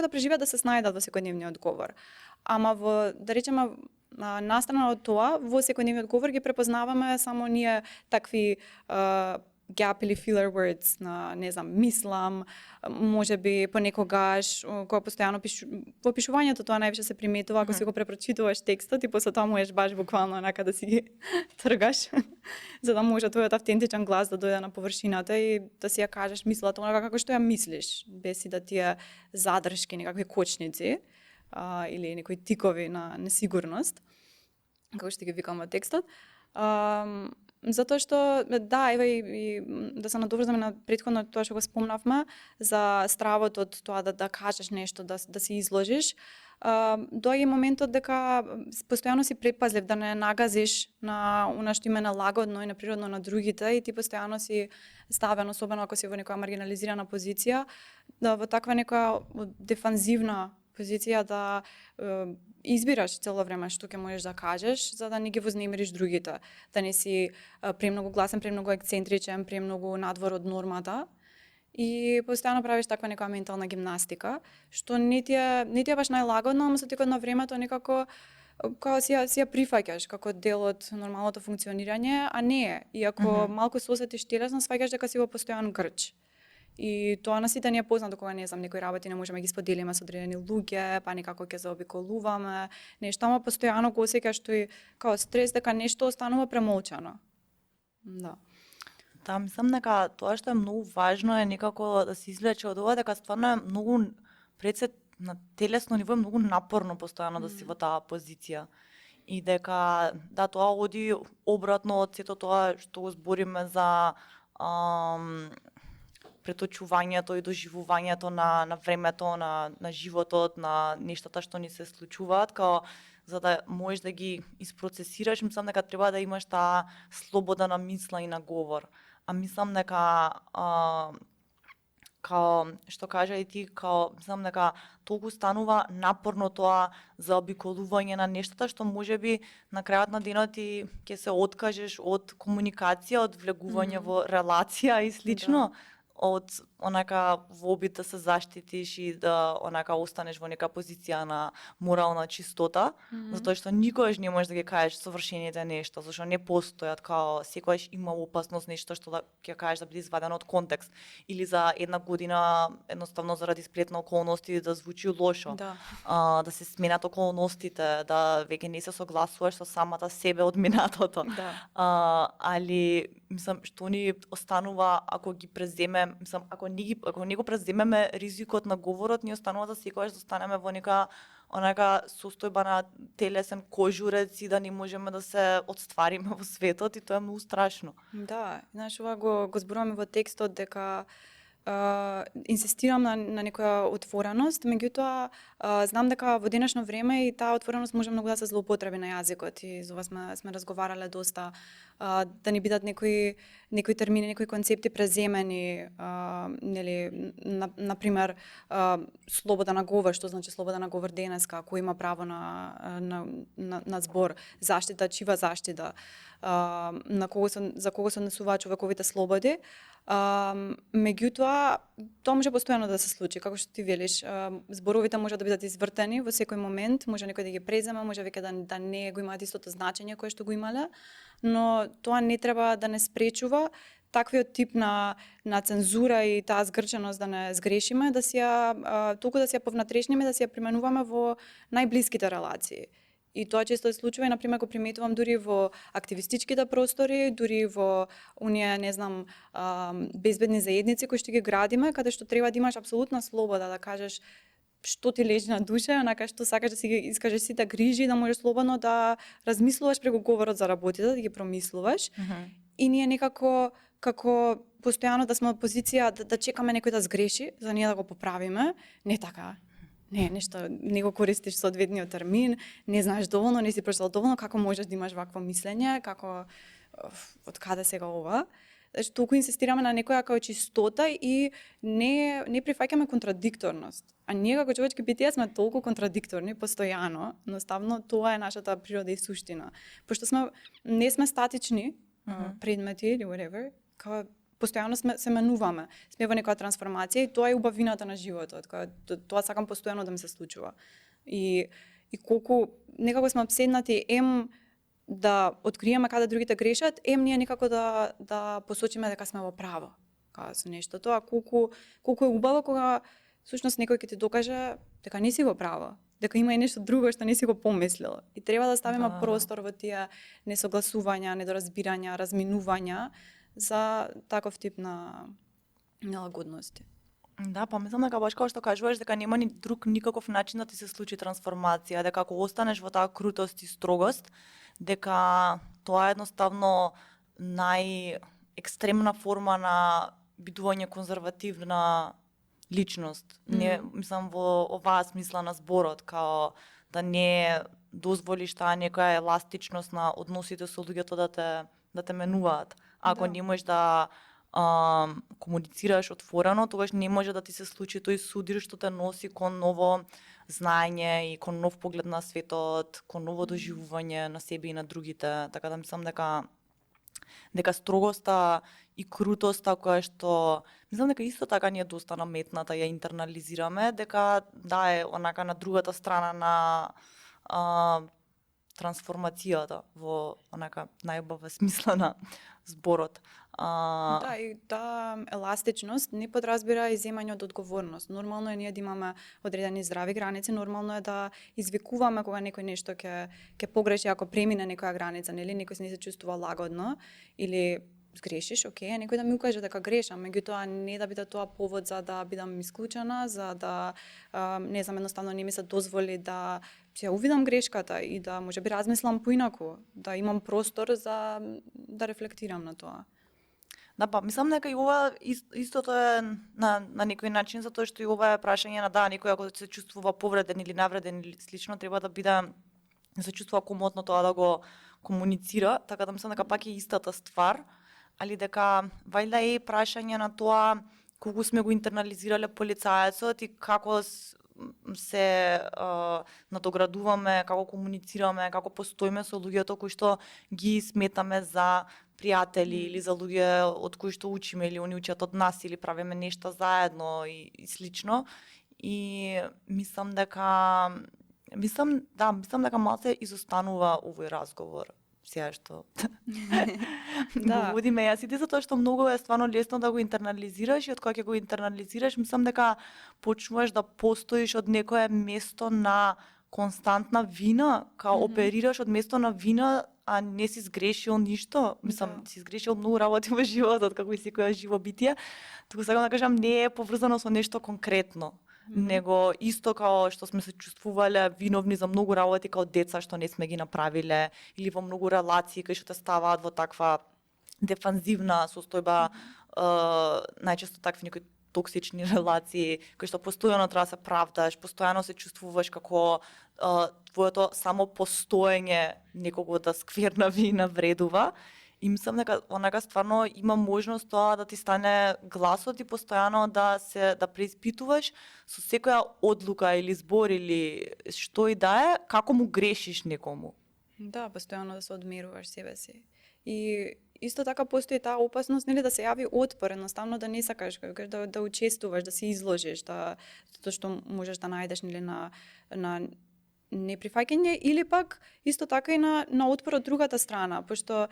преживеат, да се снајдат во секојдневниот говор. Ама да речеме, настрана од тоа, во секојдневниот говор ги препознаваме само ние такви gap или filler words на, не знам, мислам, можеби понекогаш, кога постојано во пишувањето тоа највише се приметува, ако си го препрочитуваш текстот и после тоа можеш баш буквално онака да си ги тргаш, за да може твојот автентичен глас да дојде на површината и да си ја кажеш мислата онака како што ја мислиш, без и да тие задршки, некакви кочници или некои тикови на несигурност, како што ги викам во текстот. Затоа што, да, ева и да се надоврзаме на претходно тоа што го спомнавме, за стравот од тоа да кажеш нешто, да се изложиш, доаѓа моментот дека постојано си предпазлив да не нагазиш на она што им е налагодно и неприродно на другите и ти постојано си ставен, особено ако си во некоја маргинализирана позиција, да во таква некоја дефанзивна позиција да избираш цело време што ќе можеш да кажеш, за да не ги вознемириш другите, да не си премногу гласен, премногу ексцентричен, премногу надвор од нормата. И постојано правиш таква некоја ментална гимнастика, што не ти е баш најлагодно, ама со текот на времето некако као си ја прифаќаш како дел од нормалното функционирање, а не е. И ако малку се осетиш телесно, сваќаш дека си во постојан грч. И тоа на сите ни е познато кога, не знам, некои работи не можеме ги споделиме со одредени луѓе, па некако ќе заобиколуваме нешто, ама постојано го осеќаш тој као стрес дека нешто останува премолчано. Да. Да, мислам дека тоа што е многу важно е некако да се извлече од ова, дека стварно е многу пред се на телесно ниво е многу напорно постојано да си во таа позиција. И дека да, тоа оди обратно од сето тоа што го збориме за преточувањето и доживувањето на времето, на животот, на нештата што ни се случуваат, као за да можеш да ги isprocesираш, мислам дека треба да имаш таа слобода на мисла и на говор. А мислам дека као што кажа и ти, као мислам дека толку станува напорно тоа заобиколување на нештата што можеби на крајот на денот и ќе се откажеш од комуникација, од влегување во релација и слично. Да. Од онака во обид да се заштитиш и да онака останеш во нека позиција на морална чистота, затоа што никогаш не можеш да ги кажеш совршените нешто, зашто не постојат, као секогаш има опасност нешто што ќе кажеш да биде извадено од контекст или за една година едноставно заради сплетна околности да звучи лошо. Да. Да се сменат околностите, да веќе не се согласуваш со самата себе од минатото. Да. Али мислам што ни останува ако ги преземе, мислам ако не го преземеме ризикот на говорот, ни останува да секогаш да останеме во нека онака состојба на телесен кожурец и да не можеме да се отствариме во светот и тоа е многу страшно. Да, знаеш, ова го зборуваме во текстот дека инсистирам на некоја отвореност, меѓутоа знам дека во денешно време и таа отвореност може многу да се злоупотреби на јазикот и за ова сме разговарале доста, да ни бидат некои термини, некои концепти преземени, нели, на пример слобода на говор, што значи слобода на говор денеска, кој има право на збор, заштита, чива заштита, за кого се однесуваат човековите слободи. Меѓутоа, тоа може постојано да се случи, како што ти велиш. Зборовите може да бидат извртени во секој момент, може некој да ги преземе, може веќе да не го имаат истото значење кое што го имале, но тоа не треба да не спречува таквиот тип на цензура и таа згрченост да не сгрешиме, толку да се ја повнатрешниме, да се ја применуваме во најблиските релации. И тоа често се случува и, например, го приметувам дури во активистичките простори, дури во оние, не знам, безбедни заедници кои што ги градиме, каде што треба да имаш апсолутна слобода да кажеш што ти лежи на душа, онака што сакаш да си ги искажеш сите грижи, да можеш слободно да размислуваш преку говорот за работите, да ги промислуваш. И ние некако како постојано да сме од позиција да чекаме некој да сгреши, за ние да го поправиме, не така. Не, нешто, не го користиш соодветниот термин, не знаеш доволно, не си прочитал доволно, како можеш да имаш вакво мислење, како од каде сега ова. Значи, толку инсистираме на некоја како чистота и не прифаќаме контрадикторност. А ние како човечки битија сме толку контрадикторни постојано, едноставно тоа е нашата природа и суштина. Пошто не сме статични предмети или whatever, како постојано се менуваме. Сме во некоја трансформација и тоа е убавината на животот. Тоа сакам постојано да ми се случува. И колку некако сме обседнати да откриеме каде другите грешат, ние некако да посочиме дека сме во право. Со нешто тоа, колку е убаво кога всушност некој ќе ти докаже дека не си во право, дека има и нешто друго што не си го помислил. И треба да ставиме простор во тие несогласувања, недоразбирања, разминувања за таков тип на нелагодности. Да, па мислам дека баш како што кажуваш дека нема ни друг никаков начин да ти се случи трансформација, дека ако останеш во таа крутост и строгост, дека тоа е едноставно најекстремна форма на бидување конзервативна личност. Не, мислам во оваа смисла на зборот, као да не дозволиш таа некоја еластичност на односите со луѓето да те менуваат. Ако не можеш да комуницираш отворено, тогаш не може да ти се случи тој судир што те носи кон ново знаење и кон нов поглед на светот, кон ново доживување на себе и на другите. Така да мислам дека строгоста и крутоста која што мислам дека исто така ни е доста наметната, ја интернализираме, дека да е онака на другата страна на трансформацијата во онака најубава смисла на зборот. Да, и таа еластичност не подразбира иземање од одговорност. Нормално е ние да имаме одредени здрави граници, нормално е да извикуваме кога некој нешто ќе погреши ако премине некоја граница, нели некој не се чувствува лагодно или сгрешиш, окей, некој да ми укаже дека грешам, меѓутоа не да биде тоа повод за да бидам исклучена, за да не знам, едноставно не ми се дозволи да ќе увидам грешката и да можеби размислам поинаку, да имам простор за да рефлектирам на тоа. Да, па мислам дека и ова истото е на некој начин, затоа што и ова е прашање на некој ако се чувствува повреден или навреден или слично, треба да се чувствува комотно тоа да го комуницира, така да мислам дека пак е истата ствар, али дека вајда е прашање на тоа колку сме го интернализирале полицаецот и како се надоградуваме, како комуницираме, како постоиме со луѓето кои што ги сметаме за пријатели или за луѓе од кои што учиме или они учат од нас или правиме нешта заедно и слично. И мислам дека малце изостанува овој разговор сега што го водиме јасите, затоа што многу е стварно лесно да го интернализираш и од кога ќе го интернализираш, мислам дека почнуваш да постоиш од некое место на константна вина, као оперираш од место на вина, а не си сгрешил ништо. Мислам, си сгрешил многу работи во животот, како и секоја живо битие. Туку сакам да кажам, не е поврзано со нешто конкретно, него исто као што сме се чувствувале виновни за многу работи као деца што не сме ги направиле, или во многу релации кои што те ставаат во таква дефанзивна состојба, најчесто такви некои токсични релации, кои што постојано треба да се правдаш, постојано се чувствуваш како твоето само постоење некого да сквернави и навредува. И мислам дека онака стварно има можност тоа да ти стане гласот и постојано да преиспитуваш со секоја одлука или збор или што и да е, како му грешиш некому. Да, постојано да се одмеруваш себе си. И исто така постои таа опасност, нели, да се јави отпор, едноставно да не сакаш да учествуваш, да се изложиш, затоа што можеш да најдеш, нели, на неприфаќање или пак исто така и на отпор од другата страна, пошто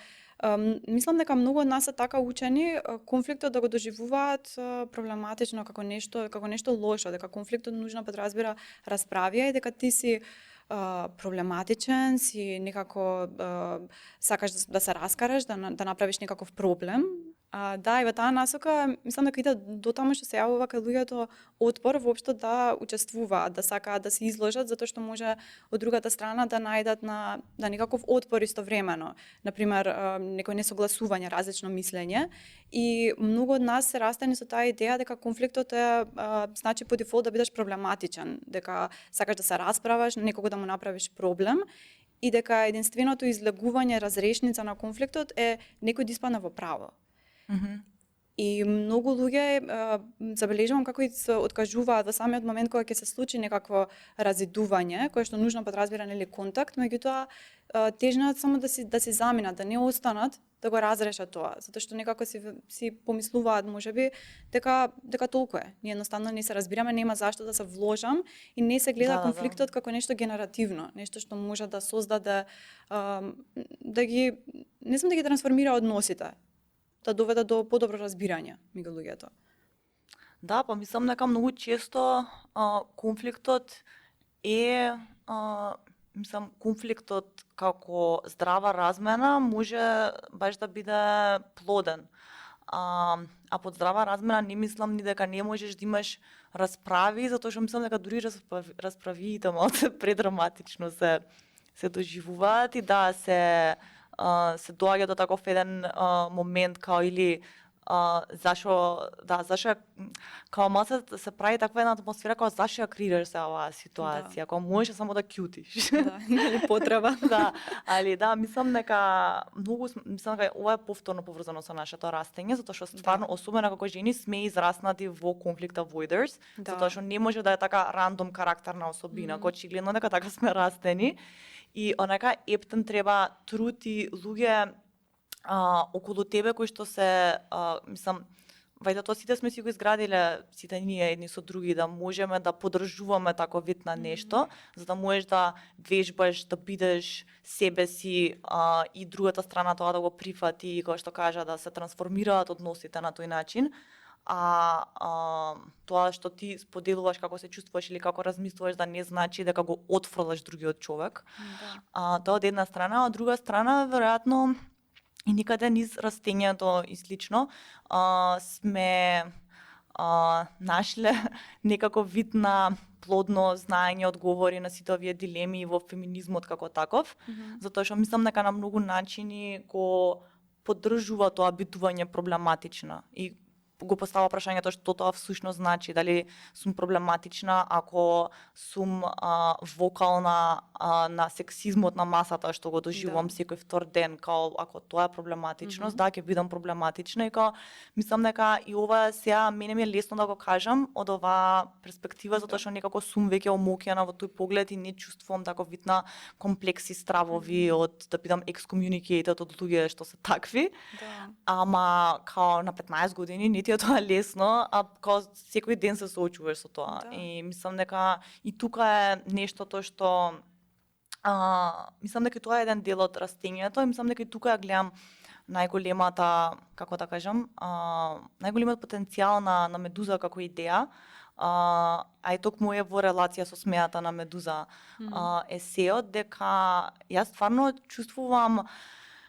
мислам дека многу од нас се така учени конфликтот да го доживуваат проблематично како нешто лошо, дека конфликтот нужно подразбира расправија и дека ти си проблематичен, си некако сакаш да се раскараш, да направиш некаков проблем, Да, и во таа насока, мислам дека иде до таму што се јавува кај луѓето отпор воопшто да учествуваат, да сакаат да се изложат, затоа што може од другата страна да најдат на некаков отпор истовремено. Например, некој несогласување, различно мислење. И многу од нас се растени со таа идеја дека конфликтот е значи по дефолт да бидеш проблематичен, дека сакаш да се расправаш, некого да му направиш проблем, и дека единственото излегување, разрешница на конфликтот е некој да испадне во право. И многу луѓе забележувам како и се откажуваат во самиот момент кога ќе се случи некакво разидување, кое што нужно подразбира нели контакт, меѓутоа тежнат само да си заминат, да не останат да го разрешат тоа, затоа што некако си помислуваат можеби дека толку е. Ние едноставно не се разбираме, нема зашто да се вложам и не се гледа конфликтот како нешто генеративно, нешто што може да создаде да ги трансформира односите, да доведе до подобро разбирање меѓу луѓето. Да, па мислам дека многу често конфликтот е конфликтот како здрава размена може баш да биде плоден. А под здрава размена не мислам ни дека не можеш да имаш расправи, затоа што мислам дека дури расправиите малку предраматично се доживуваат и да се доаѓа до таков еден момент као или зашо као малце се прави таква една атмосфера као зашо ја креираш за оваа ситуација, као можеш само да ќутиш. Да, нели потреба. Да, али да, мислам дека ова е повторно поврзано со нашето растење, затоа што стварно особено како жени сме израснати во conflict avoiders, затоа што не може да е така рандом карактерна особина, кој очигледно дека така сме растени. И онака ептен треба труд и луѓе околу тебе кои што се, вајде тоа сите сме си го изградиле, сите ние едни со други, да можеме да поддржуваме таков вид на нешто, за да можеш да вежбаш, да бидеш себе си и другата страна тоа да го прифати и кој што кажа да се трансформираат односите на тој начин. Тоа што ти споделуваш како се чувствуваш или како размислуваш да не значи дека го отфрлаш другиот човек. Тоа од една страна, од друга страна веројатно и никаде низ растењето и слично сме нашле некако вид на плодно знаење, одговори на сите овие дилеми во феминизмот како таков, затоа што мислам дека на многу начини го поддржува тоа битување проблематична и го постава прашањето што тоа всушност значи, дали сум проблематична ако сум вокална на сексизмот на масата што го доживувам секој втор ден, као ако тоа е проблематичност, да, ќе бидам проблематична и као мислам дека и ова сега мене ми е лесно да го кажам од оваа перспектива, затоа што некако сум веќе омоќена во тој поглед и не чувствувам таков вид на комплекси, стравови од да бидам excommunicated од луѓе што се такви. Ама као на 15 години не ти е тоа лесно, а као секој ден се соочуваш со тоа. И мислам дека и тука е нештото што мислам дека тоа е еден дел од растењето и мислам дека и тука ја гледам најголемата, како да кажам, најголемиот потенцијал на Медуза како идеја. А и токму е во релација со смејата на Медуза есеот, дека јас стварно чувствувам,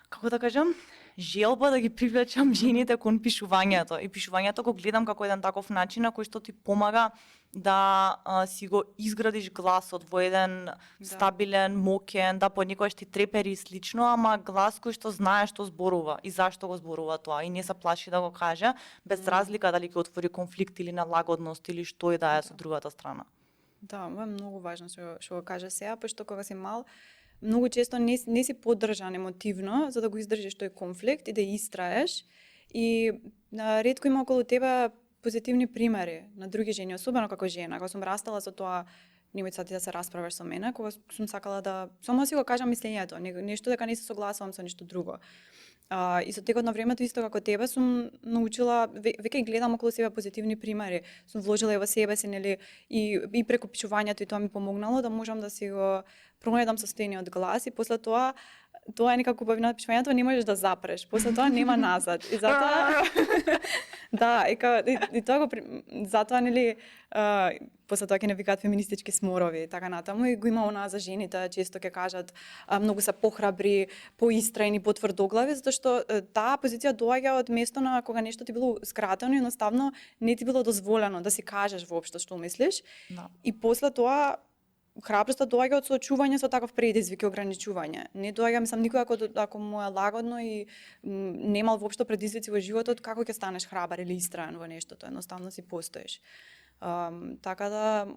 како да кажам, желба да ги привлечам жените кон пишувањето. И пишувањето го гледам како еден таков начин на кој што ти помага да си го изградиш гласот во еден стабилен, мокен, да понекогаш ти трепери и слично, ама глас кој што знае што зборува и зашто го зборува тоа и не се плаши да го каже, без разлика дали ќе отвори конфликт или налагодност или што и да е со другата страна. Да, ова е многу важно што го кажа сега, пошто кога си мал, многу често не си поддржан емотивно за да го издржиш тој конфликт и да истраеш и ретко има околу тебе позитивни примери на други жени, особено како жена. Кога сум растала со тоа, немој сега ти да се расправаш со мене, кога сум сакала да само си го кажам мислењето, нешто дека не се согласувам со нешто друго. И со текот на времето исто како тебе сум научила, веќе гледам околу себе позитивни примери. Сум вложила и во себе си, нели, и преку пишувањето и тоа ми помогнало да можам да си го пронајдам состојниот глас и после тоа е некако убавина пишувањето, не можеш да запреш. После тоа нема назад. И затоа Да, и тоа го затоа нели после тоа ќе не викаат феминистички сморови, така натаму и го има она за жените, често ќе кажат многу се похрабри, поистрајни, потврдоглави, затоа што таа позиција доаѓа од место на кога нешто ти било скратено и едноставно не ти било дозволено да си кажеш воопшто што мислиш. Да. И после тоа храброста доаѓа од соочување со таков предизвик и ограничување. Не доаѓа, мислам, никој ако му е лагодно и немал воопшто предизвици во животот, како ќе станеш храбар или истраен во нештото, едноставно си постоиш. Така да,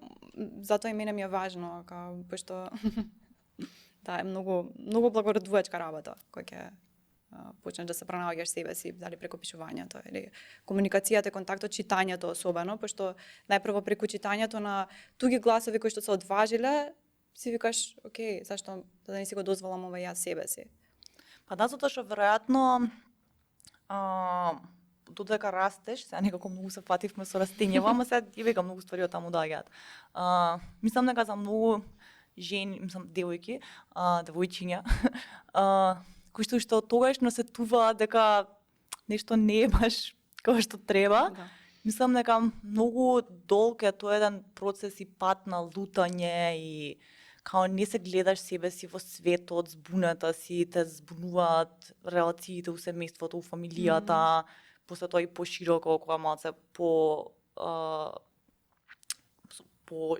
затоа и мене ми е важно, пошто да, е многу благородувачка работа, која ќе почнеш да се пронаоѓаш себе си, дали преку пишувањето или комуникацијата, контактот, читањето особено, пошто најпрво преку читањето на туги гласови кои што се одважиле, си викаш, окей, зашто да не си го дозволам ова јас себе си. Па да, затоа што веројатно додека растеш, сега некако многу се фативме со растењево, ама сега ја векам многу ствари од таму доаѓаат. Мислам дека за многу жени, мислам девојки, девојчиња, кои што тогаш насетуваат дека нешто не е баш како што треба. Да. Мислам дека многу долг е тоа еден процес и пат на лутање и као не се гледаш себе си во светот, збуната си, те збунуваат релациите у семејството, у фамилијата, после тоа и пошироко, кога малце по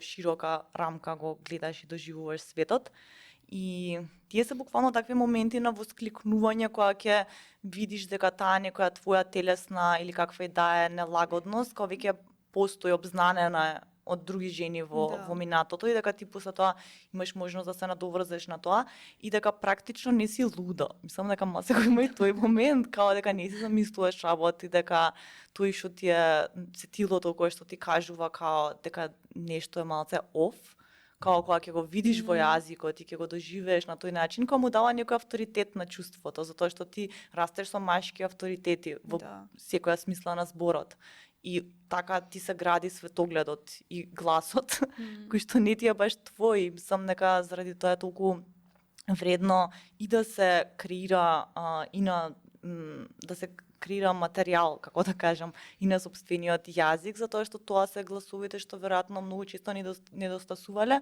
широка рамка го гледаш и доживуваш светот. И тие се буквално такви моменти на воскликнување кога ќе видиш дека таа некоја твоја телесна или каква и да е нелагодност, кога веќе постои обзнанена од други жени во минатото и дека ти после тоа имаш можност да се надоврзеш на тоа и дека практично не си луда. Мислам дека секој има и тој момент, као дека не си замислуваш работи, дека тој што ти е сетилото кое што ти кажува као дека нешто е малце off, као кога ќе го видиш во јазикот и ќе го доживееш на тој начин, кога му дава некој авторитет на чувството, затоа што ти растеш со машки авторитети во секоја смисла на зборот. И така ти се гради светогледот и гласот, кој што не ти е баш твој. Мислам дека заради тоа е толку вредно и да се креира да се креира материјал, како да кажам, и на сопствениот јазик, затоа што тоа се гласовите што веројатно многу често недостасувале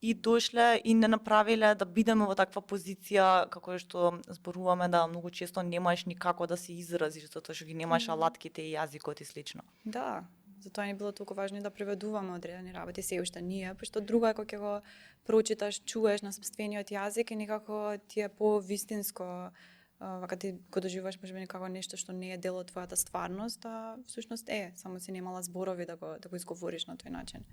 и дошле и не направиле да бидеме во таква позиција како што зборуваме да многу често немаш никако да се изразиш затоа што ги немаш алатките и јазикот и слично. Да, затоа не било толку важно да преведуваме одредени работи се уште ние, пошто друго е кога ќе го прочиташ, чуеш на сопствениот јазик и некако ти е повистинско, вака ти го доживуваш можеби некако нешто што не е дел од твојата стварност, а всушност само си немала зборови да го изговориш на тој начин.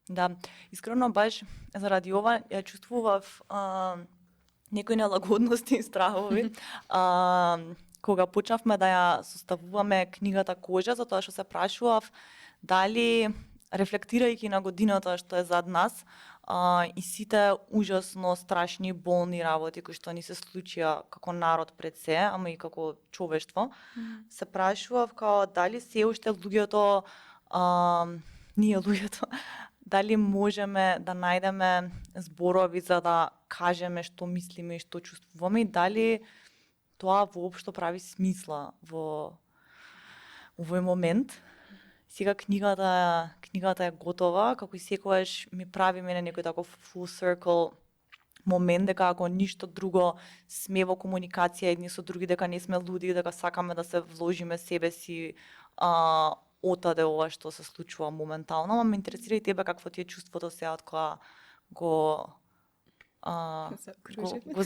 Да, искрено баш заради ова ја чувствував некои нелагодности и страхови кога почнавме да ја составуваме книгата Кожа, затоа што се прашував дали рефлектирајќи на годината што е зад нас и сите ужасно страшни болни работи кои што ни се случија како народ пред се, ама и како човештво, се прашував као дали се уште луѓето, ние луѓето, дали можеме да најдеме зборови за да кажеме што мислиме и што чувствуваме и дали тоа воопшто прави смисла во овој момент. Сега книгата е готова, како и секогаш ми прави мене некој таков full circle момент дека ако ништо друго сме во комуникација едни со други, дека не сме луди, дека сакаме да се вложиме себе си отаде ова што се случува моментално, ама ме интересира и тебе какво ти е чувството сега од кога го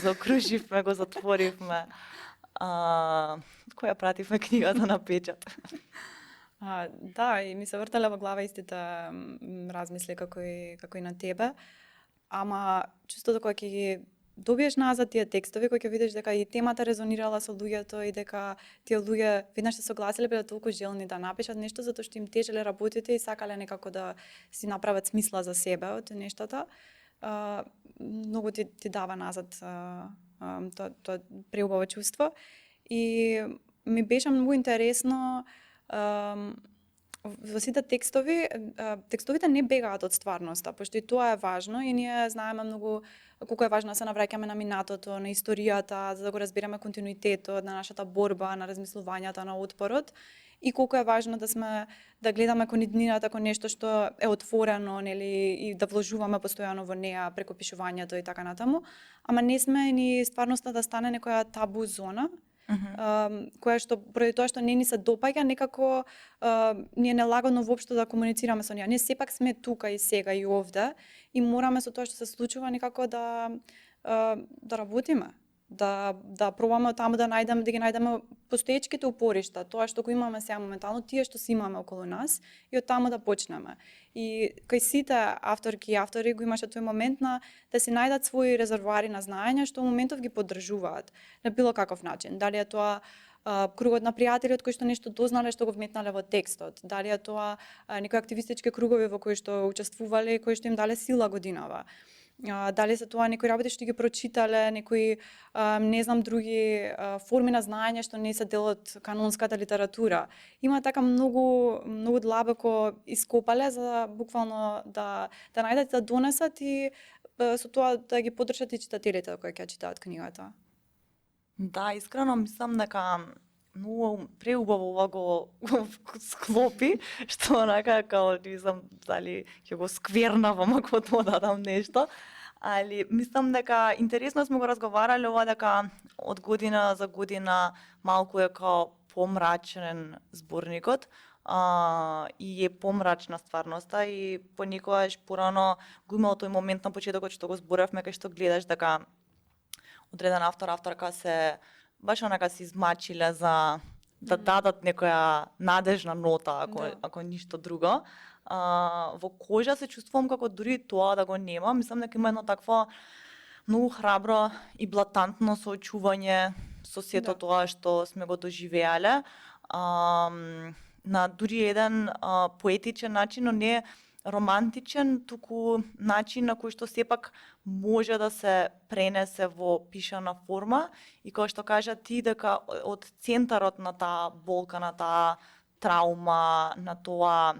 заокруживме, го затворивме, која пративме книгата на печат. Да, и ми се вртеле во глава истите размисли како и на тебе, ама чувството кога ќе ги добиеш назад тие текстови, кои ќе видиш дека и темата резонирала со луѓето и дека тие луѓе веднаш се согласиле биле толку желни да напишат нешто затоа што им тежеле работите и сакале некако да си направат смисла за себе од нештата. Многу ти дава назад тоа преубаво чувство и ми беше многу интересно во сите текстовите не бегаат од стварноста, пошто и тоа е важно и ние знаеме многу колку е важно да се навраќаме на минатото, на историјата, за да го разбереме континуитетот на нашата борба, на размислувањата, на отпорот. и колку е важно да гледаме кон иднината кон нешто што е отворено, нели, и да вложуваме постојано во неа преку пишувањето и така натаму, ама не сме ни стварноста да стане некоја табу зона, која што поради тоа што не ни се допаѓа, некако ни е нелагодно воопшто да комуницираме со неа. Ние сепак сме тука и сега и овде и мораме со тоа што се случува некако да работиме. Да пробаме таму да ги најдеме постоечките упоришта, тоа што го имаме сега моментално, тие што си имаме околу нас и од таму да почнеме. И кај сите авторки и автори го имаше тој момент да си најдат своји резервоари на знаење што во моментов ги поддржуваат на било каков начин. Дали е тоа кругот на пријатели од кои што нешто дознале што го вметнале во текстот, дали е тоа некои активистички кругови во кои што учествувале и кои што им дале сила годинава. Дали се тоа некои работи што ги прочитале, некои не знам други форми на знаење што не се дел од канонската литература. Има така многу длабоко ископале за буквално да најдат да донесат и со тоа да ги поддржат и читателите кои ќе читаат книгата. Да, искрено мислам дека многу преубаво ова го склопи, што онака као не знам дали ќе го сквернавам ако тоа дадам нешто, али мислам дека интересно сме го разговарале ова дека од година за година малку е као помрачен зборникот и е помрачна стварноста и понекогаш порано го имало тој момент на почетокот што го зборевме кај што гледаш дека одреден авторка се баш онака се измачиле за да дадат некоја надежна нота, ако ништо друго. Во кожа се чувствувам како дури тоа да го нема. Мислам дека има едно такво многу храбро и блатантно соочување со сето тоа што сме го доживеале. На дури еден поетичен начин, но не романтичен, туку начин на кој што сепак може да се пренесе во пишана форма и кој што кажа ти дека од центарот на таа болка, на таа траума, на тоа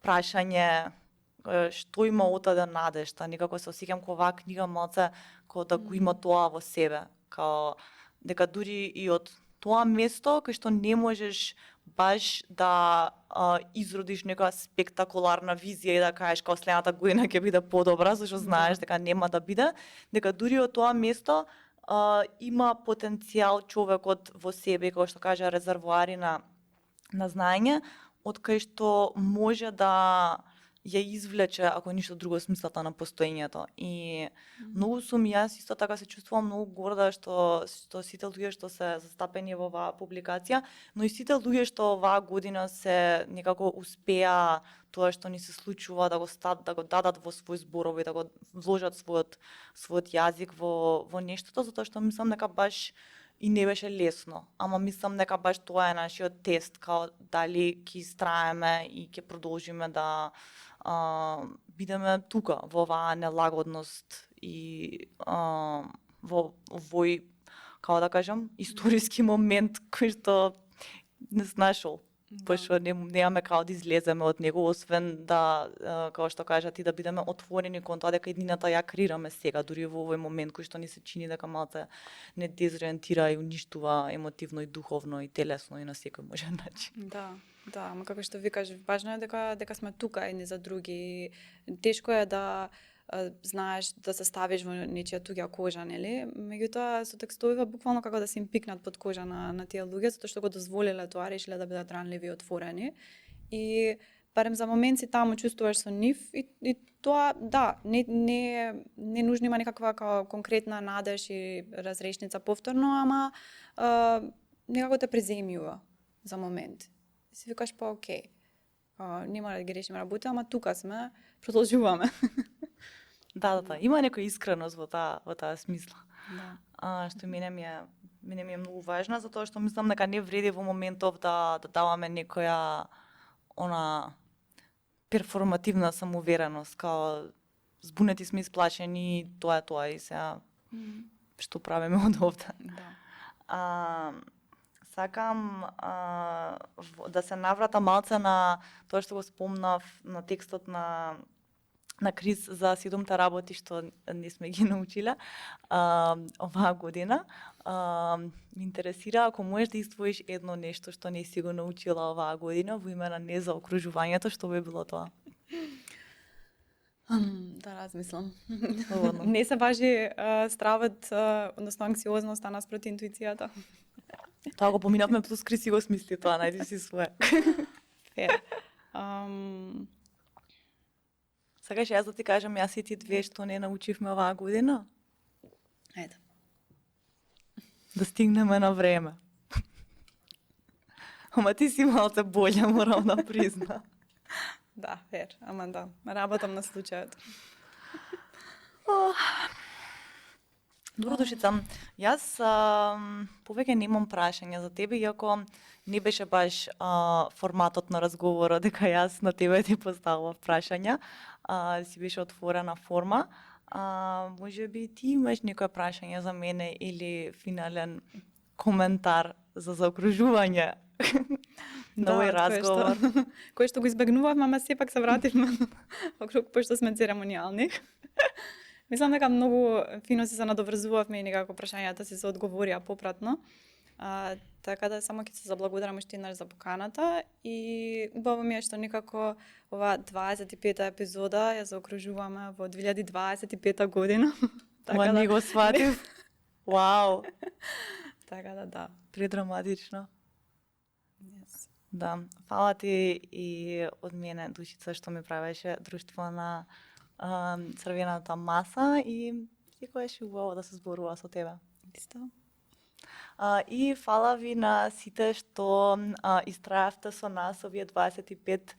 прашање што има отаде надежта, некако се осеќам кога оваа книга малце кога да го има тоа во себе, као дека дури и од тоа место кај што не можеш баш да изродиш некоја спектакуларна визија и да кажеш као следната година ќе биде подобра, зашто знаеш дека нема да биде, дека дури од тоа место има потенцијал човекот во себе, како што кажа, резервоари на знаење, од кај што може да ја извлече, ако ништо друго, смислата на постоењето. И многу сум јас исто така се чувствувам многу горда што сите луѓе што се застапени во оваа публикација, но и сите луѓе што оваа година се некако успеа тоа што ни се случува да го дадат во свој зборови, да го вложат својот јазик во нештото, затоа што мислам дека баш и не беше лесно, ама мислам дека баш тоа е нашиот тест, као дали ќе истраеме и ќе продолжиме да бидеме тука во оваа нелагодност и во овој, како да кажам, историски момент кој што не нашол. Пошто немаме како да излеземе од него, освен да, како што кажа ти, да бидеме отворени кон тоа дека иднината ја креираме сега, дури во овој момент кој што ни се чини дека малце не дезориентира и уништува емотивно и духовно и телесно и на секој можен начин. Да, ама како што викаш, важно е дека сме тука едни за други. Тешко е да знаеш да се ставиш во нечија туѓа кожа, нели? Меѓутоа со текстовите буквално како да се им пикнат под кожа на тие луѓе, затоа што го дозволиле тоа, решиле да бидат ранливи и отворени. И барем за момент си таму чувствуваш со нив и тоа, да, не нужно има некаква конкретна надеж и разрешница повторно, ама некако те преземјува за момент. И си викаш па окей, нема да ги решиме работа, ама тука сме, продолжуваме. Да, има некоја искреност во таа смисла. Да. Што мене ми е многу важна, затоа што мислам дека не вреди во моментов да даваме некоја перформативна самоувереност, као збунети сме, исплашени, тоа е тоа и сега што правиме од овде. Да. Сакам да се наврата малце на тоа што го спомнав на текстот на на Крис за 7 работи што не сме ги научиле оваа година. Ме интересира ако можеш да издвоиш едно нешто што не си го научила оваа година во име на незаокружувањето, што би било тоа? Да размислам. Слободно. Не се важи стравот, односно анксиозноста наспроти интуицијата. Тоа го поминавме плюс Крис си го смисли тоа, најди си свое. Фер. Сакаш јас да ти кажам јас и ти две што не научивме оваа година? Ајде. Да стигнеме на време. Ама ти си малце болја, морам да призна. Да, фер. Ама да, работам на случајот. Добро, Душица, јас повеќе немам прашања за тебе, иако не беше баш форматот на разговорот дека јас на тебе ти поставував прашања, си беше отворена форма. Може би ти имаш некоја прашање за мене или финален коментар за заокружување на овој разговор? Кој што го избегнував, ама сепак се вративме округ, пошто сме церемонијални. Мислам дека многу фино се надоврзувавме и некако прашањата се одговорија попратно. Така да само ќе се заблагодарам уште еднаш за поканата и убаво ми е што некако ова 25-та епизода ја заокружуваме во 2025 година. Така не го сватив. Вау. Така да. Предраматично. Yes. Да, фала ти и од мене, Душица, што ми правеше друштво на црвената маса и секогаш е убаво да се зборува со тебе. Исто. И фала ви на сите што истрајавте со нас овие 25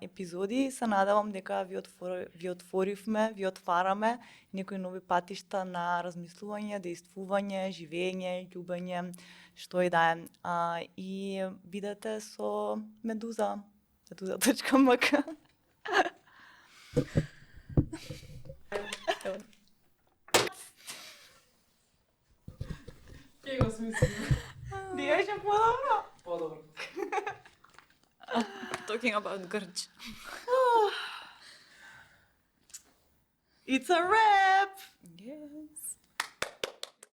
епизоди. Се надевам дека ви отворивме, ви отвараме некои нови патишта на размислување, действување, живење, љубење, што и да е. И бидете со Медуза. Meduza.mk. Ке го смислим? Не беше подобро? Подобро. Talking about grč. It's a wrap! Yes.